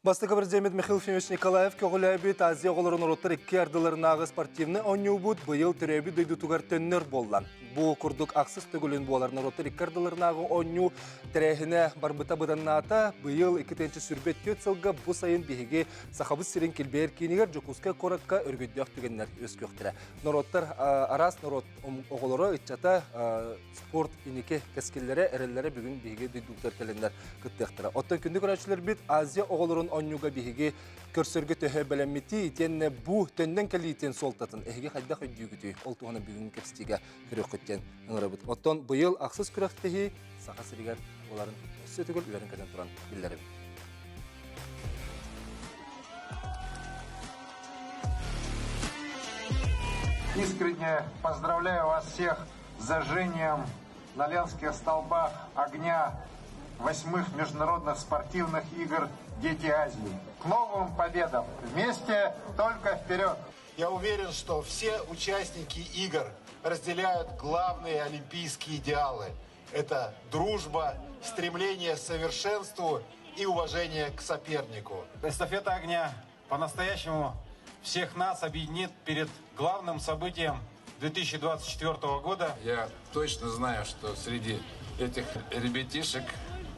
Бастакы президент Михаил Ефимович Николаев көҕүлээбит Азия оҕолору норуоттар икки ардыларынааҕы спортивнай оонньуубут быйыл төрөөбүт дойдутугар төннөр буолла. Бу курдук ахсыс төгүлүн буолар норуоттар икки ардыларынааҕы оонньуу тэрээһинэ барбыта быданнаата. Быйыл 2024 сылга бу сайын биһиги Сахабыт сирин килбэйэр киинигэр Дьокуускай куоракка өргөйдөөх түгэннэр үөскүөхтэрэ. Норуоттар араас норуот оҕолоро, ыччата спорт инники кэскиллэрэ, эрэллэрэ бүгүн биһиги дойдубутугар кэлэннэр кыттыахтара. Оттон күндү көрөөччүлэрбит Азия оҕолорун оонньууга биһиги көрсөргө төһө бэлэммитий итиэннэ бу төннөн кэлиитин суолтатын эһиги хайдах өйдүүгүтүй? Ол туһунан бүгүҥҥү кэпсэтиигэ көрүөххүт диэн ыҥырабыт. Оттон быйыл ахсыс күрэхтэһии Саха сиригэр буоларын өссө төгүл үөрэн көтөн туран биллэрэбит. Искренне поздравляю вас всех с зажжением на Ленских столбах огня восьмых международных спортивных игр «Дети Азии». К новым победам! Вместе только вперед! Я уверен, что все участники игр разделяют главные олимпийские идеалы. Это дружба, стремление к совершенству и уважение к сопернику. Эстафета огня по-настоящему всех нас объединит перед главным событием 2024 года. Я точно знаю, что среди этих ребятишек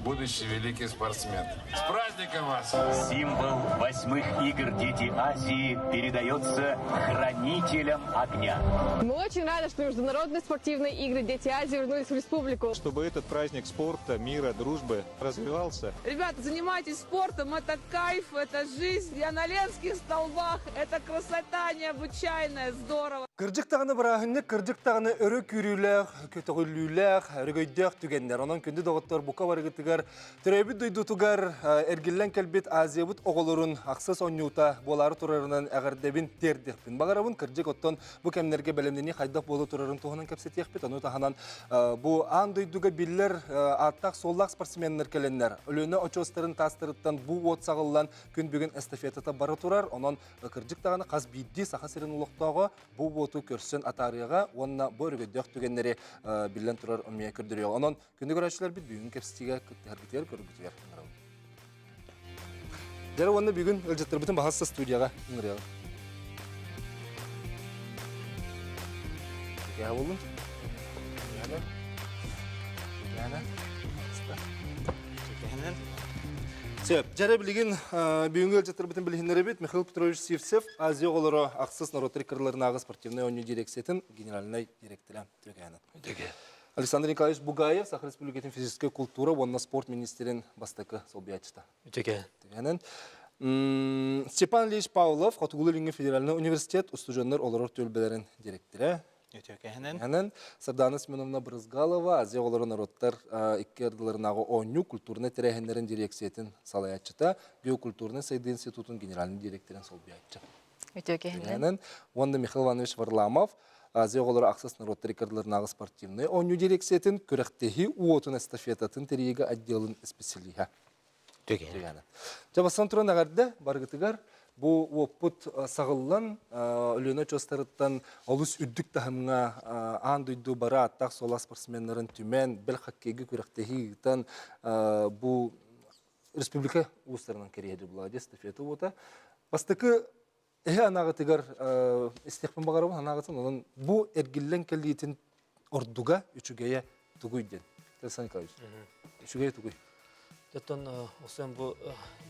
будущий великий спортсмен. С праздником вас! Символ восьмых игр «Дети Азии» передается хранителям огня. Мы очень рады, что международные спортивные игры «Дети Азии» вернулись в республику. Чтобы этот праздник спорта, мира, дружбы развивался. Ребята, занимайтесь спортом, это кайф, это жизнь. Я на Ленских столбах, это красота необычайная, здорово. Кырдьык даҕаны бырааһынньык, кырдьык даҕаны өрө күүрүүлээх, көтөҕүллүүлээх, өрөгөйдөөх түгэннэр. Онон күндү доҕоттор бука барыгытыгар төрөөбүт дойдутугар эргиллэн кэлбит Азиябыт оҕолорун ахсыс оонньуута буолаары турарынан эҕэрдэбин тиэрдиэхпин. Баҕарабын кырдьык оттон бу кэмнэргэ бэлэмнэнии хайдах буола турарын туһунан кэпсэтиэхпит. Ону таһынан бу аан дойдуга биллэр ааттаах-суоллаах спортсменнар кэлэннэр Өлүөнэ очуостарын таастарыттан бу уот саҕыллан күн бүгүн эстафетата бара турар. Онон Кырдьык даҕаны хас биирдии Саха сирин олохтооҕо бу уоту көрсөн атаарыаҕа уонна бу өрөгөйдөөх түгэннэри биллэн турар эмиэ көрдөрүөҕэ. Онон күндү көрөөччүлэрбит бүгүн кэпсэтиигэ кыттыһаргытыгар көрөргүтүгэр ыҥырабын. Дьэ уонна бүгүн ыалдьыттарбытын баһасса студияҕа ыҥырыаҕа. Кэһэ боллун. Кэһэнэ. Кэһэнэн. Сөп. Дьэрэ билигин бүгүҥҥү ыалдьыттарбытын билиһиннэрэбит. Михаил Петрович Сивцев, Азия оҕолоро ахсыс норуоттар иккардыларынааҕы спортивнай оонньуу дирекциятын генеральнай директора. Александр Николаевич Бугаев, Саха Республикатын физическэй култуура уонна спорт министрин бастакы солбуйааччыта. Үтүкээн. Степан Ильич Павлов, Хотугулуу-Илиҥҥи федеральнай университет устудьуоннар олорор түөлбэлэрин директора. Үтүөкэһинэн. Сардана Семеновна Брызгалова, Азия оҕолоро норуоттар икки ардыларынааҕы оонньуу культурнай тэрээһиннэрин дирекциятын салайааччыта, геокультурнай сайдыы институтун генеральнай директорын солбуйааччы. Үтүөкэһинэн. Уонна Михаил Иванович Варламов, Азия оҕолоро ахсыс норуоттар икки ардыларынааҕы спортивнай оонньуу дирекциятын күрэхтэһии уотун эстафетатын тэрийиигэ отделын исписэлииһэ. Түгэнэ. Дьэ, бастан туран эҕэрдэ барыгытыгар бу уоппут саҕыллан Өлүөнэ очуостарыттан олус үрдүк таһымҥа аан дойду бары ааттаах суола спортсменнарын түмэн, бэл хоккейга күрэхтэһии ыытан бу республика улуустарынан кэриэһэ булла эстафета уота. Бастакы эһэ анаҕытыгар истиэхпин баҕарабын анаҕытын онон бу эргиллэн кэлиитин ордуга үчүгэйэ тугуй диэн Александр Николаевич үчүгэйэ тугуй Оттон осен бу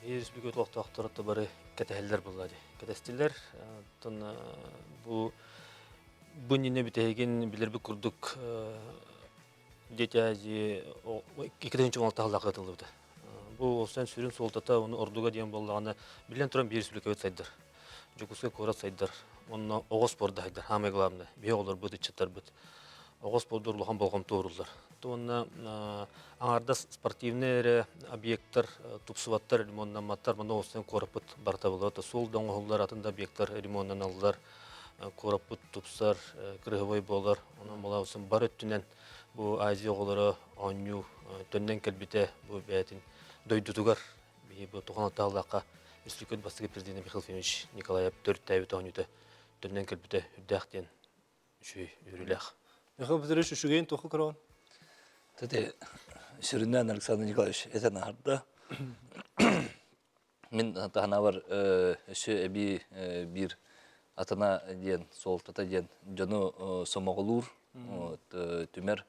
биир республика олохтоохторо бары кэтэһэллэр буолла дии. Кэтэстилэр. Оттон бу бу иннинэ бүтэһигин билэрбит курдук Дети Азии 2016 сыллаах ыытыллыбыта. Бу олсон сүрүн суолтата ону ордуга диэн буоллаҕына, биллэн туран биир республикабыт сайдар. Дьокуускай куорат сайдар. Онно оҕо спорда сайдар. Самое главное, биһи оҕолорбут, ыччаттарбыт. Оҕо спордугар улахан болҕомто ууруллар. Уонна аҥаардас спортивнай эрэ объекттар тупсубаттар, ремоннамматтар. Манна олсон куораппыт барыта буолар. Суол да оҥоһуллар, атын да объекттар ремоннаналлар. Куораппыт тупсар, кырыһыбай буолар. Онон балаабысын бар өттүнэн бу Азия оҕолоро оонньуу төннөн кэлбитэ бу бэйэтин дойдутугар биһи бу тухан аттааллаахха Республикабыт бастакы президенэ Михаил Ефимович Николаев төрүттээбит оонньуута төннөн кэлбитэ үрдээх диэн үчүгэй үөрүүлээх. Михаил Петрович үчүгэйин туохха көрөҕүн? Тете сүрүннээн Александр Николаевич этэн аһарда. Мин таһанабар өссө эбии биир атына диэн суолтата диэн дьону сомоҕолуур, түмэр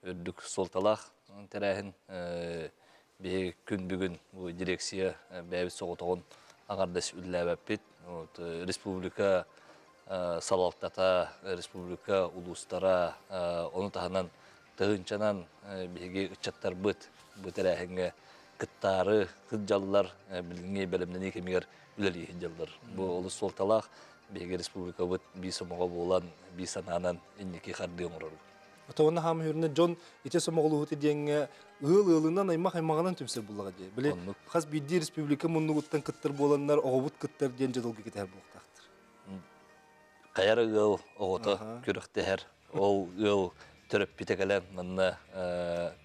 үрдүк суолталаах тэрээһин. Биһиги күн бүгүн бу дирекция бэйэбит соҕотоҕун аҥардас үлэлээбэппит. Республика салалтата, республика улуустара, ону таһынан тыһыынчанан биһиги ыччаттарбыт бу тэрээһиҥҥэ кыттаары сылдьаллар, билиҥҥи бэлэмнэнии кэмигэр үлэлии сылдьаллар. Бу олус суолталаах биһиги республикабыт биир сомоҕо буолан, биир санаанан инники хардыы оҥорорбут. Отоҕуна хаама хүрүнэ дьон ити сомоҕолуһути диэҥҥэ ыал ыалынан, аймах аймаҕынан түмсэр буллаҕа дии. Били хас биирдии республика муннугуттан кыттар буоланнар оҕобут кыттар диэн дьадалга кэтэһэр буолуохтаахтар. Хайар ыал оҕото күрэхтэһэр, ол ыал төрөппүтэ кэлэн манна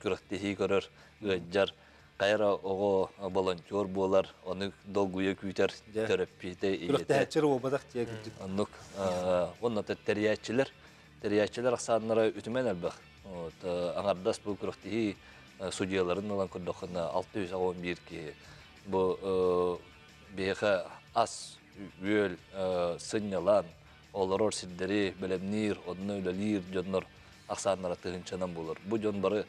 күрэхтэһии көрөр, ыалдьар. Хайа оҕо волонтер буолар, ону долгуйа күүтэр төрөппүтэ, ийэтэ. Күрэхтэһээччилэр буолбатах дии кырдьык. Оннук. Уонна тэрийээччилэр тэрийээччилэр ахсааннара үтүмэн элбэх. Вот, аҥардас бу күрэхтэһии судьуйаларын ылан көрдөххүнэ 611 киһи. Бу биһиэхэ ас үөл сынньалаан олорор сирдэри бэлэмниир, онно үлэлиир дьоннор ахсааннара тыһыынчанан буолар. Бу дьон бары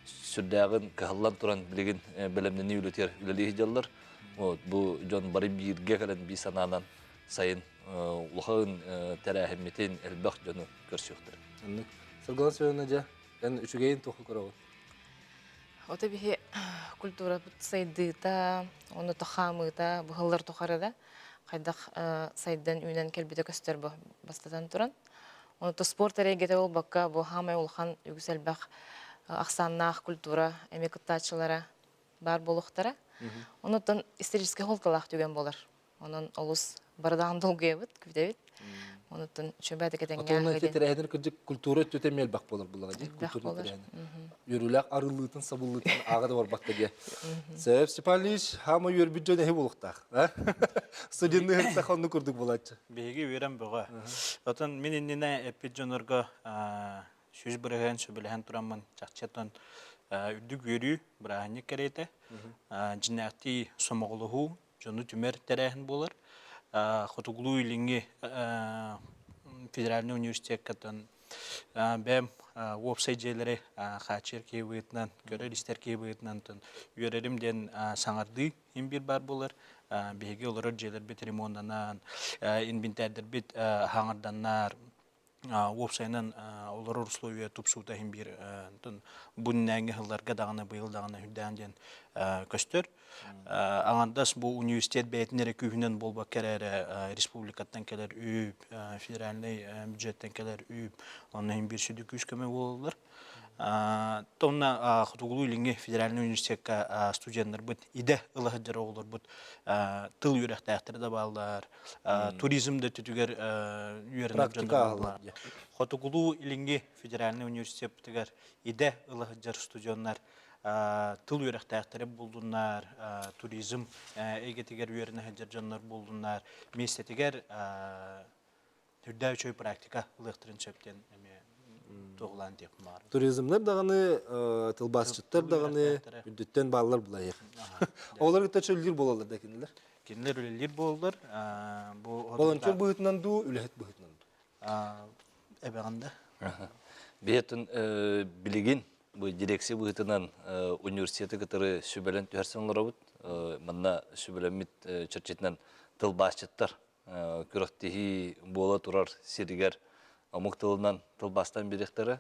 сүрдээҕин кыһаллан туран билигин бэлэмнэнии үлэтигэр үлэлии сылдьаллар. Вот, бу дьон бары бииргэ кэлэн биир санаанан сайын улахан тэрээһиммитин элбэх дьону көрсүөхтэрэ. Оннук. Саргылан Семеновна дьэ, эн үчүгэйин туохха көрөҕүн? Ото биһи культурабыт сайдыыта, ону хаамыыта быһыллар тухары да хайдах сайдан үүнэн кэлбитэ көстөр бу бастатан туран. Онто спорт эрэйгэтэ буолбакка бу хаамай улахан үгүс элбэх ахсааннаах культура эми кыттааччылара баар буолуохтара. Онуттан историческай холталаах түгэн болар. Онон олус барыдаан долгуйабыт, күтэбит. Онуттан үчүгэй кэтэҥҥэ Отонно ити тэрээһинэр кырдьык культура өттүтэ эмиэ элбэх буолар буллаҕа дии. Культура тэрээһинэ. Үөрүүлээх арыллыытын, сабыллыытын ааҕа да барбакка диэ. Сэп Степан Ильич, хаама үөрбүт дьон эһи буолуохтаах. Студенны ыһыктах онну курдук буолааччы. Биһиги үөрэн бөҕө. Отон мин иннинэ эппит дьонорго 100% сөбүлэһэн тураммын чахчы үрдүк үөрүү бырааһынньык кэриэтэ дьинээхтии сомоҕолоһуу дьону түмэр тэрээһин буолар. Хотугулуу-Илиҥҥи федеральнай университеккаттан бэйэм уопсай дьиэлэри хааччыйар киһи быһыытынан, көрөр-истэр киһи быһыытынан үөрэрим диэн саҥардыы им биир баар буолар. Биһиги олорор дьиэлэрбит ремоннанан, инвентарьдарбыт хаҥарданнар, уопсайынан олорор условия тупсуута иһин биир бу иннээҥҥи сылларга даҕаны быйыл даҕаны үрдээн диэн көстөр. Аҥардас бу университет бэйэтин эрэ күүһүнэн буолбакка эрэ республикаттан кэлэр үп, федеральнай бюджеттэн кэлэр үп, онно иһин биир сүдү күүс көмө буолаллар. Тонна Хотугулуу-Илиҥҥи федеральнай университекка студеннарбыт идэ ыла сылдьар оҕолорбут тыл үөрэхтээхтэрэ да бааллар, туризм да өттүтүгэр үөрэнэр дьоннор бааллар. Хотугулуу-Илиҥҥи федеральнай университеппытыгар идэ ыла сылдьар студеннар тыл үөрэхтээхтэрэ буоллуннар, туризм эйгэтигэр үөрэнэ сылдьар дьоннор буоллуннар, миэстэтигэр үрдээх үчүгэй практика ылыахтарын сөп диэн эмиэ туоһулаан диэхпин баҕарабын. Туризмнар даҕаны, тылбаасчыттар даҕаны үрдүттэн бааллар булайыах. Олор кытта үлэлиир буолаллар да кинилэр? Кинилэр үлэлиир буолаллар. Бу Волонтер быһыытынан дуу, үлэһит быһыытынан дуу? Эбэҕин да. Биһиэтин билигин бу дирекция быһыытынан университеты кытары сүбэлэн түһэрсэн олоробут. Манна сүбэлэммит чэрчитинэн тылбаасчыттар күрэхтэһии буола турар сиригэр омук тылынан тылбаастаан биэриэхтэрэ.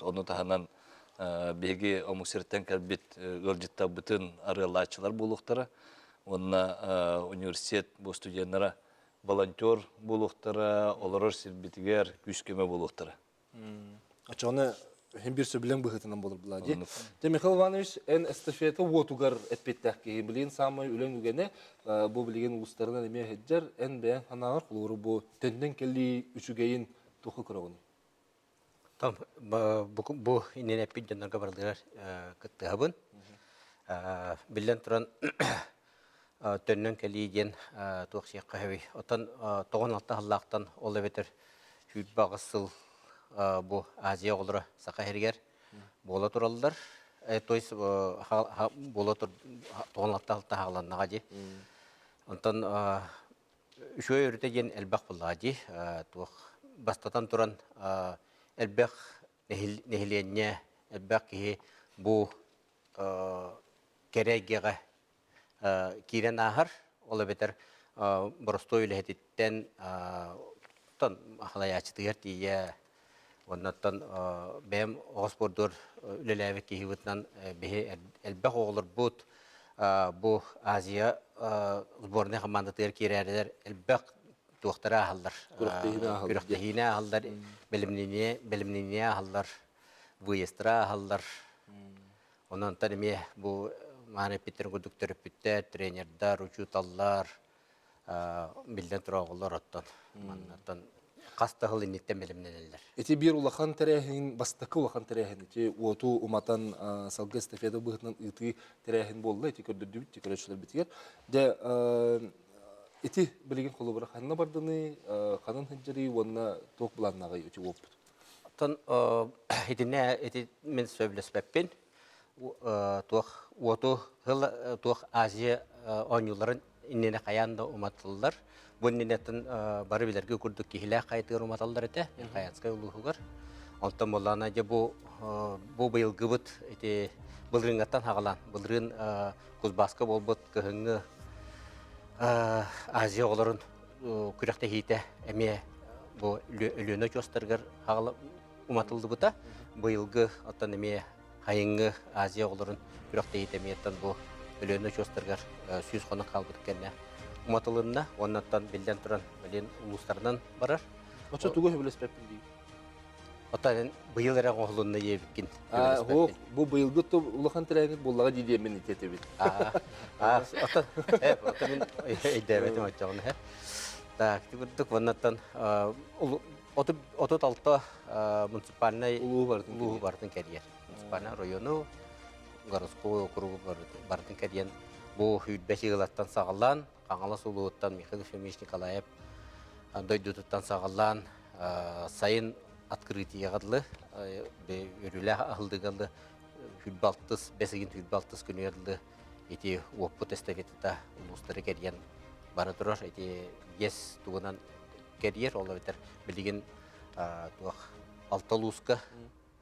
Ону таһынан биһиги омук сириттэн кэлбит ыалдьыттарбытын арыаллааччылар буолуохтара. Уонна университет бу студеннара волонтер буолуохтара, олорор сирбитигэр күүс-көмө буолуохтара. Оччоҕуна иһин биир сөбүлэҥ быһыытынан буолар булаа дии. Дьэ, Михаил Иванович, эн эстафета уотугар эппиэттээх киһи. Билигин саамай үлэҥ үгэнэ бу билигин улуустарынан эмиэ сылдьар. Эн бэйэҥ санааҕар холобура бу төннөн кэлии үчүгэйин туохха көрөҕүнүй? Там бу иннин эппит дьоннорго барыларыгар кыттыһабын. Биллэн туран, төннөн кэлии диэн туох сиэххэ сөбүй. Оттон 96 сыллаахтан ол эбэтэр 28 сыл бу Азия оҕолоро Саха сиригэр буола тураллар. То есть буола тур 96 хааланнаҕа дии. Онтон үчүгэй өрүтэ диэн элбэх буоллаҕа дии. Туох бастатан туран элбэх нэһилиэнньэ, элбэх киһи бу кэрэ эйгэҕэ киирэн ааһар. Ол эбэтэр боростуой үлэһититтэн халайааччытыгар тиийэ оннуттан бэйэм оҕо спордугар үлэлээбит киһибитинэн биһи элбэх оҕолорбут бу Азия сборнай хамаандатыгар киирээрилэр элбэх туохтары ааһаллар күрэхтэһиини ааһаллар бэлэмниниэ ааһаллар выездтара ааһаллар Онон эмиэ бу мааны эппиттэрин курдук төрөппүттэр, тренердар, учууталлар биллэн турар оҕолор оттон маннаттан хас да сыл инниттэн бэлэмнэнэллэр. Ити биир улахан тэрээһин, бастакы улахан тэрээһин ити уоту уматан салгы эстафета быһыытынан ыытыы тэрээһин буолла ити көрдөрдүбүт көрөөччүлэрбитигэр. Дьэ ити билигин холобура ханна бардыный, ханан сылдьарый уонна туох былааннааҕый ити уоппут? Оттон итиннэ ити мин сөбүлэспэппин. Туох уоту туох Азия оонньууларын иннинэ хайаан да уматыллар. Бу иннинэттэн бары билэргэ курдук киһилээх хайытыгар уматаллар этэ, Хаятскай улууһугар. Онтон буоллаҕына дьэ бу бу быйылгыбыт ити былырыыҥҥаттан хаҕалаан былырыын Кузбасска буолбут кыһыҥҥы Азия оҕолорун күрэхтэһиитэ эмиэ бу Өлүөнэ очуостарыгар уматыллыбыта. Быйылгы оттон эмиэ хайыҥҥы Азия оҕолорун күрэхтэһиитэ эмиэ оттон бу Өлүөнэ очуостарыгар 100 хонук хаалбыт кэннэ уматылынна. Уоннаттан биллэн туран билин улуустарынан барар. Оччо тугу сөбүлэспэппин дии? Оттон быйыл эрэ оҥоһулунна диэбиккин. Оо, бу быйылгы улахан тэрээһин буоллаҕа дии диэммин итиэтэбин. Оттон мин өйдөөбөтүм оччоҕуна. Так, ити курдук уоннаттан 36 муниципальнай улууһу барытын кэрийэр. Муниципальнай району, городской округу барытын кэрийэн бу сүүрбэ сыылаттан саҕалаан Хаҥалас улууһуттан Михаил Ефимович Николаев дойдутуттан саҕалаан сайын открытиеҕа дылы өрүүлээх аһыллыыга дылы 26 бэс ыйын 26 күнүгэр дылы ити уоппут эстафетата улуустары кэрийэн бара турар ити биэс тугунан кэрийэр ол эбэтэр билигин туох алта улууска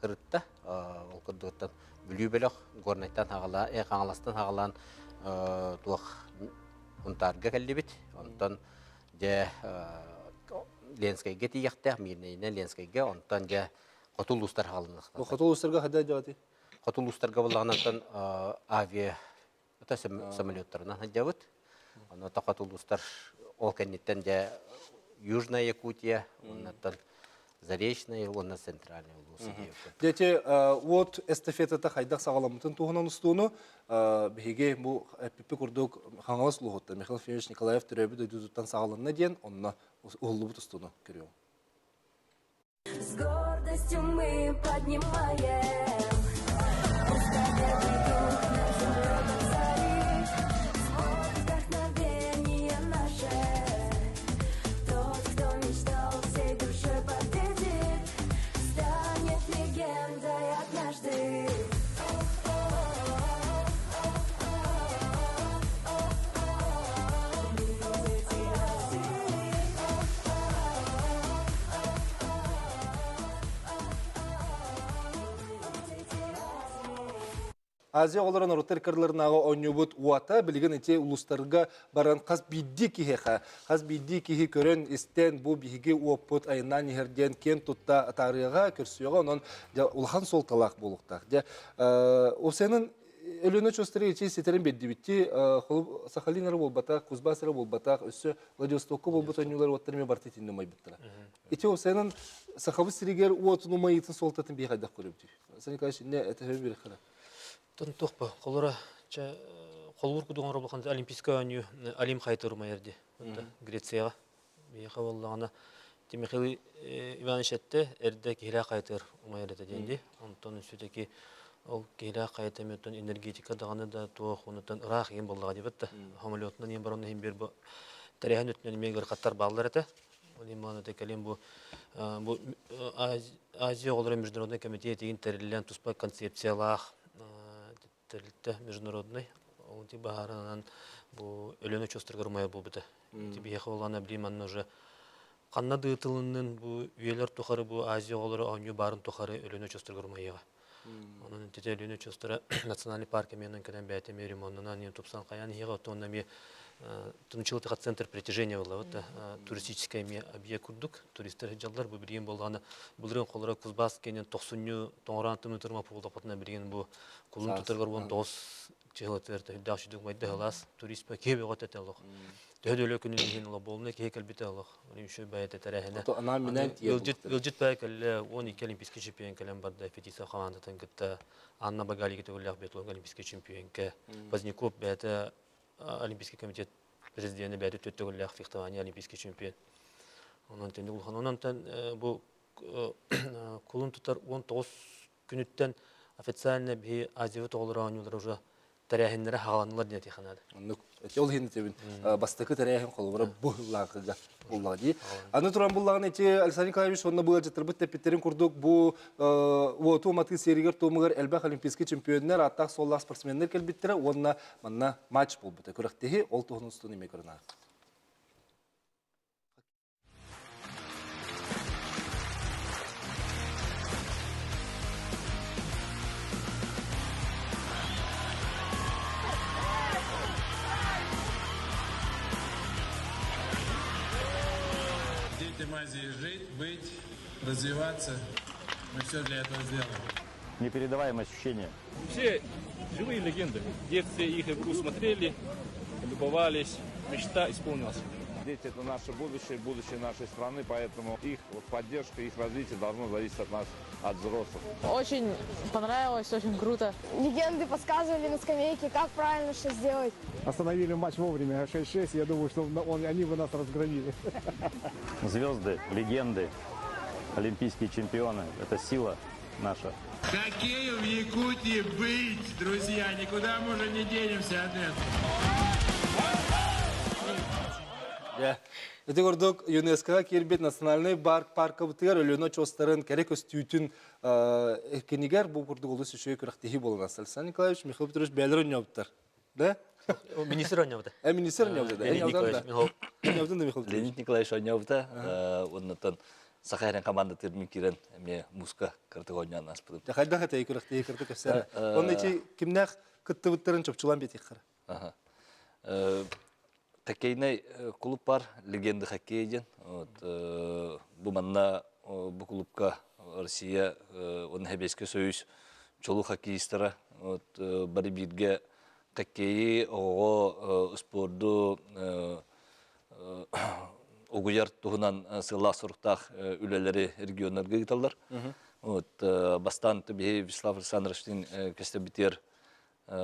ырытта ол курдуктан Бүлүү бөлөх Горнайтан хаҕалаан Хаҥаластан хаҕалаан туох Унтаарга кэллибит онтон дьэ Ленскэйгэ тиийэхтээх Мирнэйинэн Ленскэйгэ онтон дьэ хоту улуустар хаҕаланыахтаах Хоту улуустарга хада дьоти Хоту улуустарга буоллаҕына авиа самолеттарынан сылдьабыт онно хоту улуустар ол кэнниттэн дьэ Южная Якутия уоннаттан Заречный уонна Центральный улуус Дети уот эстафетата хайдах саҕаламмытын туһунан устууну биһиги бу эппиппи курдук Хаҥалас улууһуттан Михаил Ефимович Николаев төрөөбүт дойдутуттан саҕаланна диэн онно уһуллубут устууну көрүөҕүҥ. С гордостью мы поднимаем. Пускай первый дух нашим родом царит, Звон вдохновение наше. Тот, кто мечтал всей душой победит, Станет легендой однажды. Азия оҕолоро норуоттар кыраларынааҕы оонньуубут уота билигин ити улуустарга баран хас биирдии киһиэхэ, хас биирдии киһи көрөн, истэн бу биһиги уоппут айаннаан иһэр диэн киэн тутта атаарыаҕа, көрсүөҕэ, онон дьэ улахан суолталаах буолуохтаах. Дьэ, Усенын Өлүөнэ очуостары ичи ситэрин бердибитти, холуб Сахалин эрэ буолбатах, Кузбасс эрэ буолбатах, өссө Владивостокка буолбут оонньуулар уоттар эмиэ барыта итиннэ умайбыттара. Ити Усенын Сахабыт сиригэр уотун умайыытын суолтатын бии хайдах көрөбүтүй? Александр Николаевич, инне этэ бириэххэ Тон туох ба, холура ча холуур кудуҥ оробулхан Олимпийскай оонньуу Олимп хайтыр умайар ди. Грецияҕа. Миэхэ буоллаҕына Михаил Иванович этте эрдэ киһилээх хайтыр умайар этэ диэн ди. Онтон все-таки Ол киһилээх хайата эмиэ энергетика даҕаны да туох онуттан ыраах иһин буоллаҕа диэбит да. Самолетунан иһин баран иһин биир бу тэрээһин өттүнэн эмиэ ыарахаттар бааллар этэ. Ол иһин мааны кэлин бу бу Азия оҕолоро международный комитет игин тэриллэн туспа концепциялаах тэрилтэ международный ол ити баһаарынан бу Өлөөнө очуостарыгар умайар буолбута. Ити биһиэхэ буоллаҕына билим манна уже ханна да ыытылыннын бу үйэлэр тухары бу Азия оҕолоро оонньуу баарын тухары Өлөөнө очуостарыгар умайыаҕа. Онон ититэ Өлөөнө очуостара национальный парк эмиэнэн кэлэн бэйэтэ эмиэ ремоннанан иһин тупсан хайаан иһиэҕэ оттон эмиэ Тунчилтыха центр притяжения буолла вот туристическай эмиэ объект курдук туристар сылдьаллар бу билигин буоллаҕына былырыын холоро Кузбасс кэннин тохсунньу тоҥораан тымнытырма буоллахпытына билигин бу кулун тутаргар 19 чыһылатыгар төһүрдээх сүдүк майда хылаас турист киһи бөҕөтө этэ олох төһө да өлө күнүн иһин олох буолуна киһи кэлбитэ олох үчүгэй бэйэтэ тэрээһинэ ыалдьыт ыалдьыт бэйэ кэллэ 12 олимпийский чемпион кэлэн барда Фетисов хамаандатын кытта Анна Багалига төгүллээх биатлонга олимпийский чемпионка Поздняков бэйэтэ Олимпийский комитет президенэ бэйэтэ түөрт төгүллээх фехтование олимпийский чемпион. Онон тэнник улахан. Онон бу кулун тутар 19 күнүттэн официально биһи Азиябыт оҕолоро оонньуулара уже тэрээһиннэрэ хааланылар диэн этиэххэ наада. Оннук. Ол иһин этебин бастакы тэрээһин холобура бу ыллааҕыга буллаҕа дии. Аны туран буллаҕына ити Александр Николаевич уонна бу ыалдьыттарбыт тэппиттэрин курдук бу уоту уматыы сиэригэр-туомугар элбэх олимпийский чемпионнар, ааттаах суоллаах спортсменнар кэлбиттэрэ уонна манна матч буолбута. Күрэхтэһии ол туһунан устун эмиэ көрөн аахпыт. Детям Азии жить, быть, развиваться. Мы все для этого сделаем. Непередаваемое ощущение. Все живые легенды. В детстве их игру смотрели, любовались, мечта исполнилась. Дети – это наше будущее, будущее нашей страны, поэтому их поддержка, их развитие должно зависеть от нас, от взрослых. Очень понравилось, очень круто. Легенды подсказывали на скамейке, как правильно что сделать. Остановили матч вовремя, 6-6, я думаю, что он, они бы нас разгромили. Звезды, легенды, олимпийские чемпионы – это сила наша. Хоккею в Якутии быть, друзья, никуда мы уже не денемся от этого. Ити курдук ЮНЕСКО киирбит национальный паркабытыгар Өлүөнэ очуостарын кэрэ көстүүтүн кинигэр бу курдук олус үчүгэй күрэхтэһии буолан Александр Николаевич, Михаил Петрович бэйэлэр оонньообуттар. Да? Министр оонньообута. Э, министр оонньообута. Леонид Николаевич Леонид Николаевич оонньообута. Оннотон Саха эрэн командатыгар мин киирэн эмиэ муска кыратык оонньоон ааспытым. Хайдах этэй күрэхтэһии кырты кэпсээн. Онно ити кимнээх кыттыбыттарын чопчулаан биэтиэххэ. Хоккейнай клуб бар, легенда хоккея диэн. Вот, бу манна бу клубка Россия уонна Сэбиэскэй Союз чулуу хоккеистара вот, бары бииргэ хоккейи, оҕоҕо спорду угуйар туһунан сыаллаах-соруктаах үлэлэри регионнарга ыыталлар. Вот, бастаан биһи Вячеслав Александровичтыын кэстэбитигэр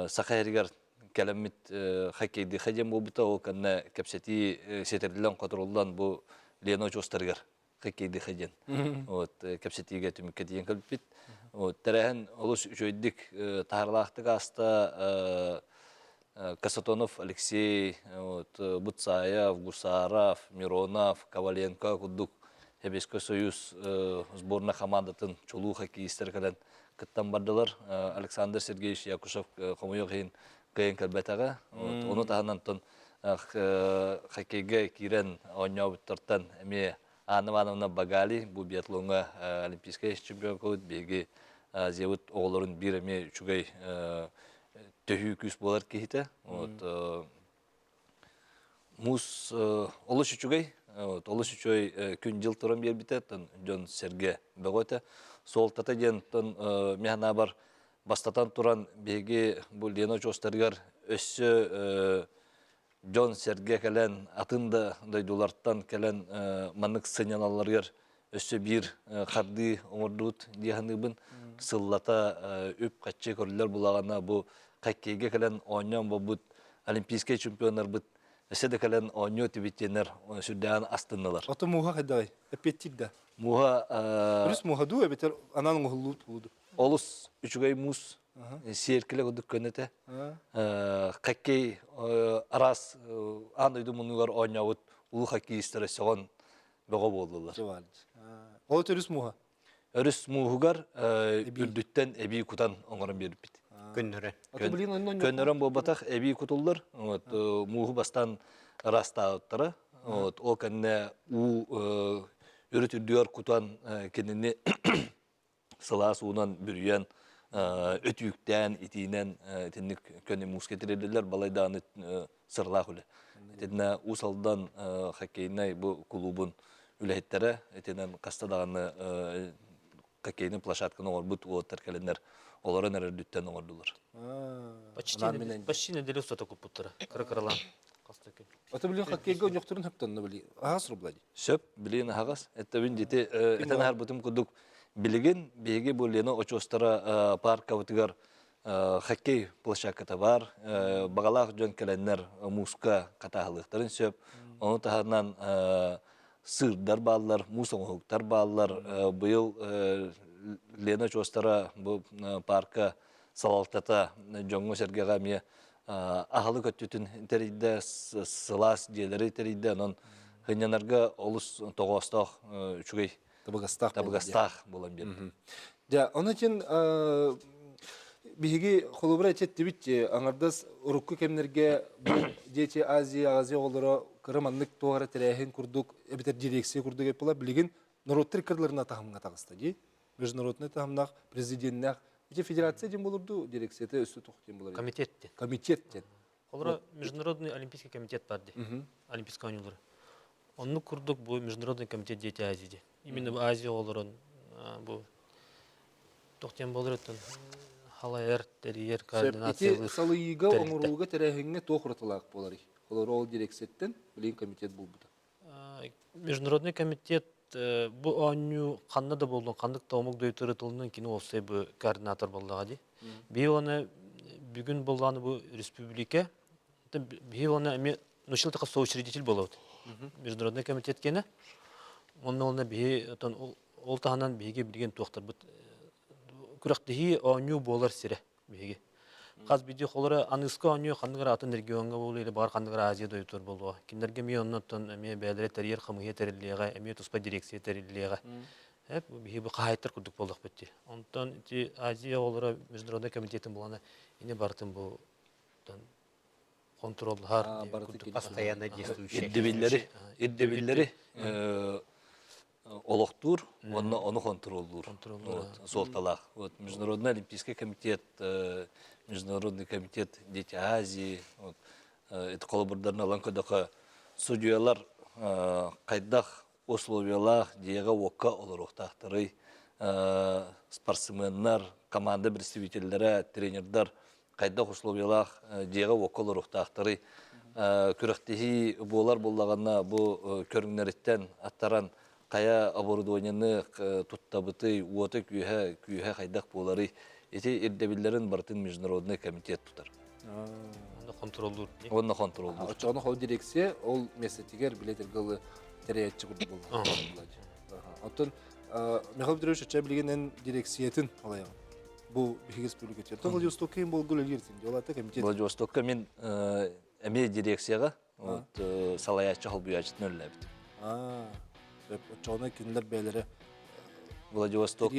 Саха сиригэр кэлэммит хоккейдыха диэн буолбута, ол кэннэ кэпсэтии ситэриллэн-хоторуллан бу Лена очуостарыгар хоккейдыха диэн вот кэпсэтиигэ түмүккэ тиийэн кэлбиппит. Вот тэрээһин олус үчүгэйдик таһаарылаахтык ааста. Касатонов Алексей, вот, Буцаев, Гусаров, Миронов, Коваленко курдук Сэбиэскэй Союз сборная командатын чулуу хоккеистэр кэлэн кыттан бардылар. Александр Сергеевич Якушев хомойуох иһин кыайан кэлбэтэҕэ. Ону таһынан хоккейга киирэн оонньообуттартан эмиэ Анна Ивановна Багали бу биатлоҥҥа олимпийскай чемпионкабыт биһиги Азиябыт оҕолорун биир эмиэ үчүгэй төһүү күүс буолар киһитэ. Вот, муус олус үчүгэй, вот, олус үчүгэй күн-дьыл туран биэрбитэ, дьон сэргэ бөҕө этэ. Суолтата диэн мин санаабар бастатан туран биһиги бу Лена очуостарыгар өссө дьон-сэргэ кэлэн, атын да дойдулартан кэлэн маннык сынньаналларыгар өссө биир хардыы оҥордубут дии саныыбын. Сыллата үп-харчы көрүллэр булаҕына бу хоккейга кэлэн оонньоон буолбут олимпийскай чемпионнарбыт өссө да кэлэн оонньуо этибит диэннэр сүрдээҕин астыннылар. Ото мууһа хайдаҕый? Эппиэттиир да? Мууһа Өрүс мууһа дуу эбэтэр анаан оҥоһуллубут буолуу дуу? Олус үчүгэй муус. Сиэркилэ курдук көнөтө. Хоккей араас аан дойду муннугар оонньообут улуу хоккеистара сөҕөн бөҕө буоллулар. Ол өрүс мууһа? Өрүс мууһугар үрдүттэн эбии кутан оҥорон биэрбит. Көннөрөн. Көннөрөн буолбатах, эбии кутуллар. Мууһу бастаан ыраастаабыттара. Ол кэннэ уу үрүт үрдүгэр кутан кинини сылаас уунан бүрүйэн өтүүктээн итиинэн итинник көнө мууска тирирдилэр балай даҕаны сыралаах үлэ. Итиннэ Уус Алдан хоккейнай бу кулуубун үлэһиттэрэ итинэн хаста даҕаны хоккейный площадканы оҥорбут уолаттар кэлэннэр олорон эрэр үрдүттэн оҥордулар. Почти неделю устата куппуттара. Кыра-кыралаан. Ата билин хоккейга оньохторун хөптөннө били аһас рубла ди. Сөп, билин аһаҕас. Эттэбин дити этэн аһарбытым курдук билигин биһиги бу Лена очуостара паркабытыгар хоккей площадката бар. Баҕалаах дьон кэлэннэр мууска хатааһылыахтарын сөп. Ону таһынан сыырдар бааллар, муус оҥоһуктар бааллар. Быйыл Лена очуостара бу парка салалтата дьоҥҥо-сэргэҕэ эмиэ аһылык өттүтүн тэрийдэ, сылаас дьиэлэри тэрийдэ. Онон сынньанарга олус тоҕоостоох үчүгэй табыгастаах табыгастаах буолан биэрдэ. Дьэ, ону чин биһиги холобура эчэттибит аҥардас урукку кэмнэргэ бу Дети Азии, Азия оҕолоро кыра маннык туох эрэ тэрээһин курдук эбэтэр дирекция курдук эппила билигин норуоттар кырларына таһымҥа таҕыста дии. Международный таһымнаах президеннээх ити федерация диэн болурду дирекцията өссө туох диэн болар Комитет диэн. Комитет диэн. Холобура Международный олимпийский комитет бар дии. Олимпийскай оонньуулары. Оннук курдук бу Международный комитет Дети Азии диэн. Именно бу Азия оҕолорун бу туох диэн буолар өттүн халайар, тэрийэр, координациялыыр. Ити салайыыга, оҥорууга, тэрээһиҥҥэ туох уратылаах буоларый? Холобура ол дирекцияттан билигин комитет буолбута. Международный комитет бу оонньуу ханна да буоллун, ханнык да омук дойдутугар ытылыннын кини уопсай бу координатор буоллаҕа дии. Биһи оны бүгүн буоллаҕына бу республика биһи оны эмиэ научил така соучредитель буолабыт. Международный комитет киэнэ. Онно онно биһи отон ол таһынан биһиги билигин туохтарбыт күрэхтэһии оонньуу буолар сирэ биһиги. Хас биирдии холоро аныыска оонньуу ханнык эрэ атын региоҥҥа буолуо или баҕар ханнык эрэ Азия дойдутугар буолуо. Кинилэргэ эмиэ оннуттан эмиэ бэйэлэрэ тэрийэр хамыыһыйа тэриллиэҕэ, эмиэ туспа дирекция тэриллиэҕэ. Биһиги бу хаһаайыттар курдук буоллахпыт дии. Онтон ити Азия оҕолоро международный комитетын булана ини барытын бу контроллаһар постоянно действующий ирдэбиллэри ирдэбиллэри олохтуур уонна ону хонтуруоллуур суолталаах. Вот Международный олимпийский комитет, Международный комитет Дети Азии, вот ити холобурдарын ылан көрдөххө судьуйалар хайдах условиялаах дьиэҕэ-уокка олоруохтаахтарый, спортсменнар, команда представителлэрэ, тренердар хайдах условиялаах дьиэҕэ-уокка олоруохтаахтарый, күрэхтэһии буолар буоллаҕына бу көрүҥнэриттэн аттаран хайа оборудованиены туттабытый, уота-күүһэ күүһэ хайдах буоларый, ити ирдэбиллэрин барытын международный комитет тутар. Онно хонтуруоллуур. Онно хонтуруоллуур. Оччоҕуна ол дирекция ол миэстэтигэр билетэргэ ылы тэрийээччи курдук буолла. Оттон Михаил Петрович оччо билигин эн дирекциятын алайаҕын. Бу биһиги республикатыгар. То Владивостокка ким болго үлэлииртин? Дьолата комитет. Владивостокка мин эмиэ дирекцияҕа вот салайааччы холбуйааччытын үлэлээбитим. Аа, оччоҕуна кинилэр бэйэлэрэ Владивосток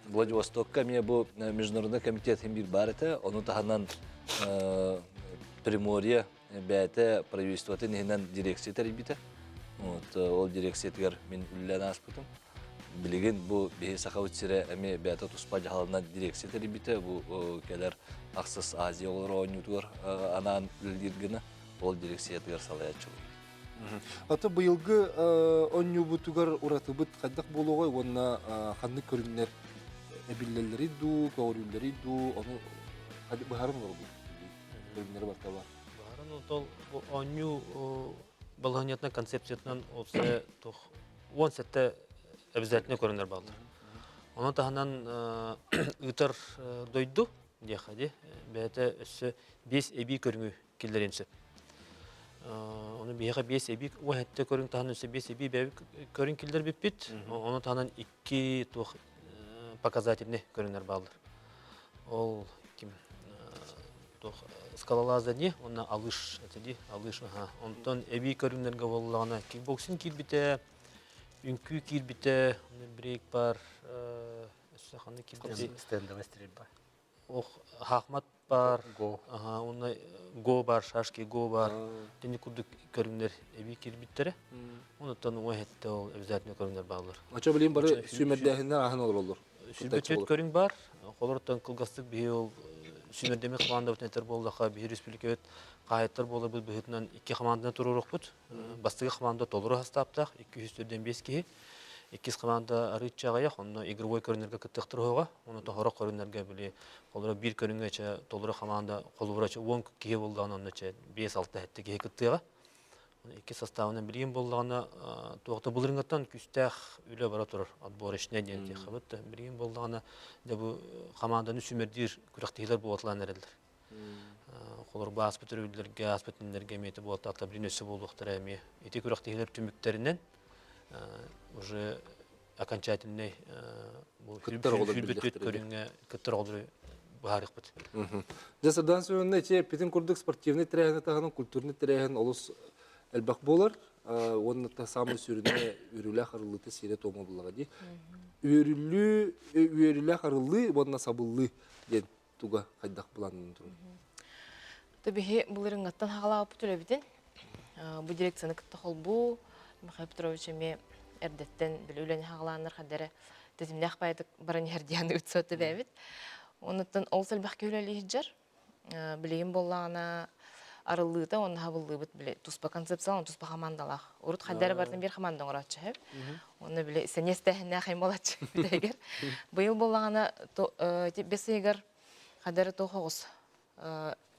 Владивостокка эмиэ бу международный комитет иһин биир баар этэ. Ону таһынан Приморье бэйэтэ правительствотын иһинэн дирекция тэрийбитэ. Вот, ол дирекциятыгар мин үлэлээн ааспытым. Билигин бу биһи Сахабыт сирэ эмиэ бэйэтэ туспа дьаһалынан дирекция тэрийбитэ. Бу кэлэр ахсыс Азия оҕолоро оонньуутугар анаан үлэлиир гына ол дирекциятыгар салайааччыбын. Ата быйылгы оонньуубутугар уратыбыт хайдах буолуоҕай уонна ханнык көрүҥнэр эбиллэллэрий дуу, көҕүрүүллэрий дуу, ону быһааран олоробут көрүҥнэри барыта бар. Быһааран ол оонньуу балаһыанньатынан концепциятынан уопсайа туох 17 обязательно көрүҥнэр бааллар. Ону таһынан ыытар дойду диэххэ дии бэйэтэ өссө биэс эбии көрүҥү киллэриэн сөп. Ону биһиэхэ биэс эбии уһэтте көрүҥ таһынан өссө биэс эбии бэйэбит көрүҥ киллэрбиппит. Ону таһынан икки туох показательный көрүҥнэр бааллар. Ол туох скалолазание уонна алыш этэ дии, алыш аха. Онтон эбии көрүҥнэргэ буоллаҕына кикбоксинг киирбитэ, үҥкүү киирбитэ, брейк бар, өссө ханна киирбитэ? Стендовая стрельба. Ох, хахмат бар, аха, уонна го бар, шашки го бар, тини курдук көрүҥнэр эбии киирбиттэрэ. Онуттан уҥа иһиттэ ол обязательно көрүҥнэр бааллар. Очо билин бары сүүмэрдээһиннэр ааһан олороллор. Сүүрбэччэт көрүҥ бар. Холоруттан кылгастык биһи ол сүүмэрдэммит хамаандабытын этэр буоллахха, биһи республикабыт хаһаайыттар буоларбыт быһыытынан икки хамаанданы туруоруохпут. Бастакы хамаанда толору састааптаах, 245 киһи. Иккис хамаанда арыычча аҕыйах, онно игровой көрүҥнэргэ кыттыахтар уһуоҕа. Ону тоһорох көрүҥнэргэ били холоро биир көрүҥҥэ чэ толору хамаанда холобура чэ 10 киһи буоллаҕына онно чэ 5-6 сэттэ киһи кыттыаҕа. Икки составынан билигин буоллаҕына туох да былырыҥҥыттан күүстээх үлэ бара турар отборочнай диэн диэххэ да билигин буоллаҕына дьэ бу хамаанданы сүүмэрдиир күрэхтэһиилэр буолуталаан эрэллэр. Холобур ааспыт өрөбүллэргэ, ааспыт иннэргэ эмиэ буолтаахтар билигин өссө буолуохтара эмиэ. Ити күрэхтэһиилэр түмүктэринэн уже окончательный бу сүүрбүт көрүҥҥэ кыттар оҕолору быһаарыахпыт. Дьэ, Сардаана Семеновна, ити эппитин курдук спортивный тэрээһини таһынан культурный тэрээһин олус элбэх буолар. Уонна та саамай сүрүнэ үөрүүлээх арыллыыта сиэрэ-туома буоллаҕа дии. Үөрүллүү, үөрүүлээх арыллыы уонна сабыллыы диэн туга хайдах былааннанан турар? Биһи былырыҥҥаттан хаҕалаабыппыт үлэбитин. Бу дирекцияны кытта холбуу Михаил Петрович эмиэ эрдэттэн били үлэни хаҕалааннар хадара тэтимнээх баайдык баран иһэр диэн ыытсыат бэйэбит. Онуттан ол элбэхке үлэлии сылдьар. Билигин буоллаҕына арыллыыта уонна хабыллыыбыт били туспа концепциялаах, туспа хамаандалаах. Урут хайдары барытын биир хамаанда оҥорооччу сөп. Онно били сэниэстээһиннээх эм буолааччы бүтэһигэр. Быйыл буоллаҕына бэс ыйыгар хайдары туох оҕус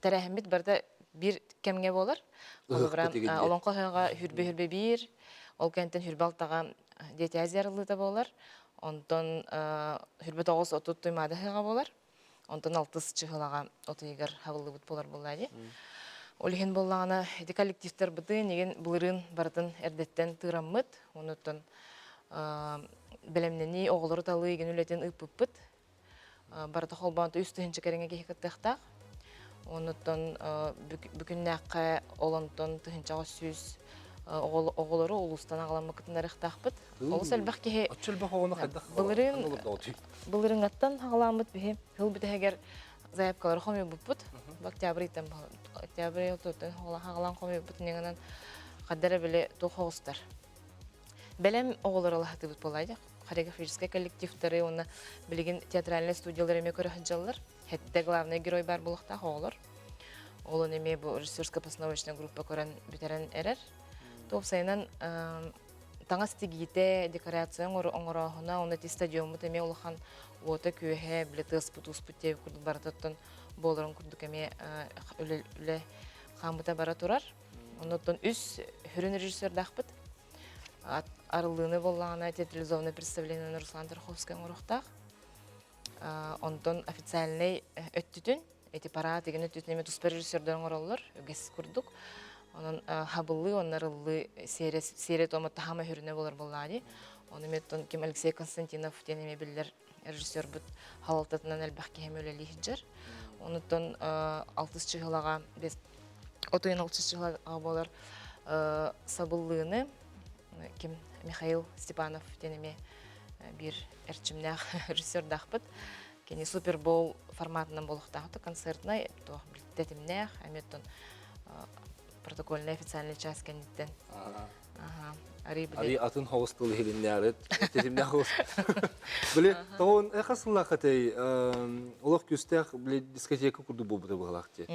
тэрээһиммит барыта биир кэмҥэ буолар. Холобура, Олоҥхо ыһыаҕа хүрбэ-хүрбэ биир, ол кэнниттэн хүрбэ алтаҕа Дети Азии арыллыыта буолар. Онтон хүрбэ 9-30 Туймаада ыһыаҕа буолар. Онтон алтыс чыһылаҕа от ыйыгар хабыллыбыт буолар буоллаа дии. Ол иһин буоллаҕына, ити коллективтарбытын игин былырыын барытын эрдэттэн тыыраммыт, онуттан бэлэмнэнии, оҕолору талыы игин үлэтин ыыппыппыт. Барыта холбоон үс тыһыынча кэриҥэ киһи кыттыахтаах. Онуттан бүгүннээххэ ол онтон тыһыынчаҕа сүүс оҕолору улуустан аҕаламмыккытын арыахтаахпыт. Олус элбэх киһи Оччо элбэх оҕону хайдах былырыын былырыыҥҥаттан хаҕаламмыт биһи сыл бүтэһигэр заявкалары хомуйбуппут. Октябрь ыйтан октябрь ортотуттан хаҕалаан хомуйбуппут иннинэн хаддара били туох оҕустар. Бэлэм оҕолор алаһатыбыт буолаайдах. Хореографическай коллективтары уонна билигин театральнай студиялар эмиэ көрө сылдьаллар. Хэттэ главный герой бар буолуохтаах оҕолор. Ол эмиэ бу режиссерско-постановочная группа көрөн бүтэрэн эрэр. Туопсайынан таҥас тигиитэ, декорация оҥорооһуна, уонна ити стадиоммут эмиэ улахан уота-күөһэ, били тыаспыт-ууспут диэбит курдук барытыттан буоларын курдук эмиэ үлэ хаамыта бара турар. Оннуттан үс сүрүн режиссердаахпыт. Арыллыыны буоллаҕына театрализованное представление Руслан Тарховскай оҥоруохтаах. Онтон официальнай өттүтүн, эти парад деген өттүтүн эмиэ туспа режиссердэр оҥороллор, үгэс курдук. Онон хабыллыы, онно арыллыы сиэрэ туома таһама сүрүнэ буолар буоллаҕа дии. Ону эмиэ ким Алексей Константинов диэн эмиэ биллэр режиссербут халалтатынан элбэх киһи үлэлии сылдьар. Онуттан алтыс чыһылаҕа отуйан алтыс чыһылаҕа буолар сабыллыыны ким Михаил Степанов диэн эмиэ биир эрчимнээх режиссердаахпыт. Кини Супербол форматынан буолуохтаах концертнай туох тэтимнээх эмиэ оттон протокольнай официальный час кэнниттэн Ари атын хоҕус тыл иһилиннээри тэтимнээх хоҕус. Били тоҕон эхас сыллаахатай олох күстээх били дискотека курдук буолбута быһалаах дии.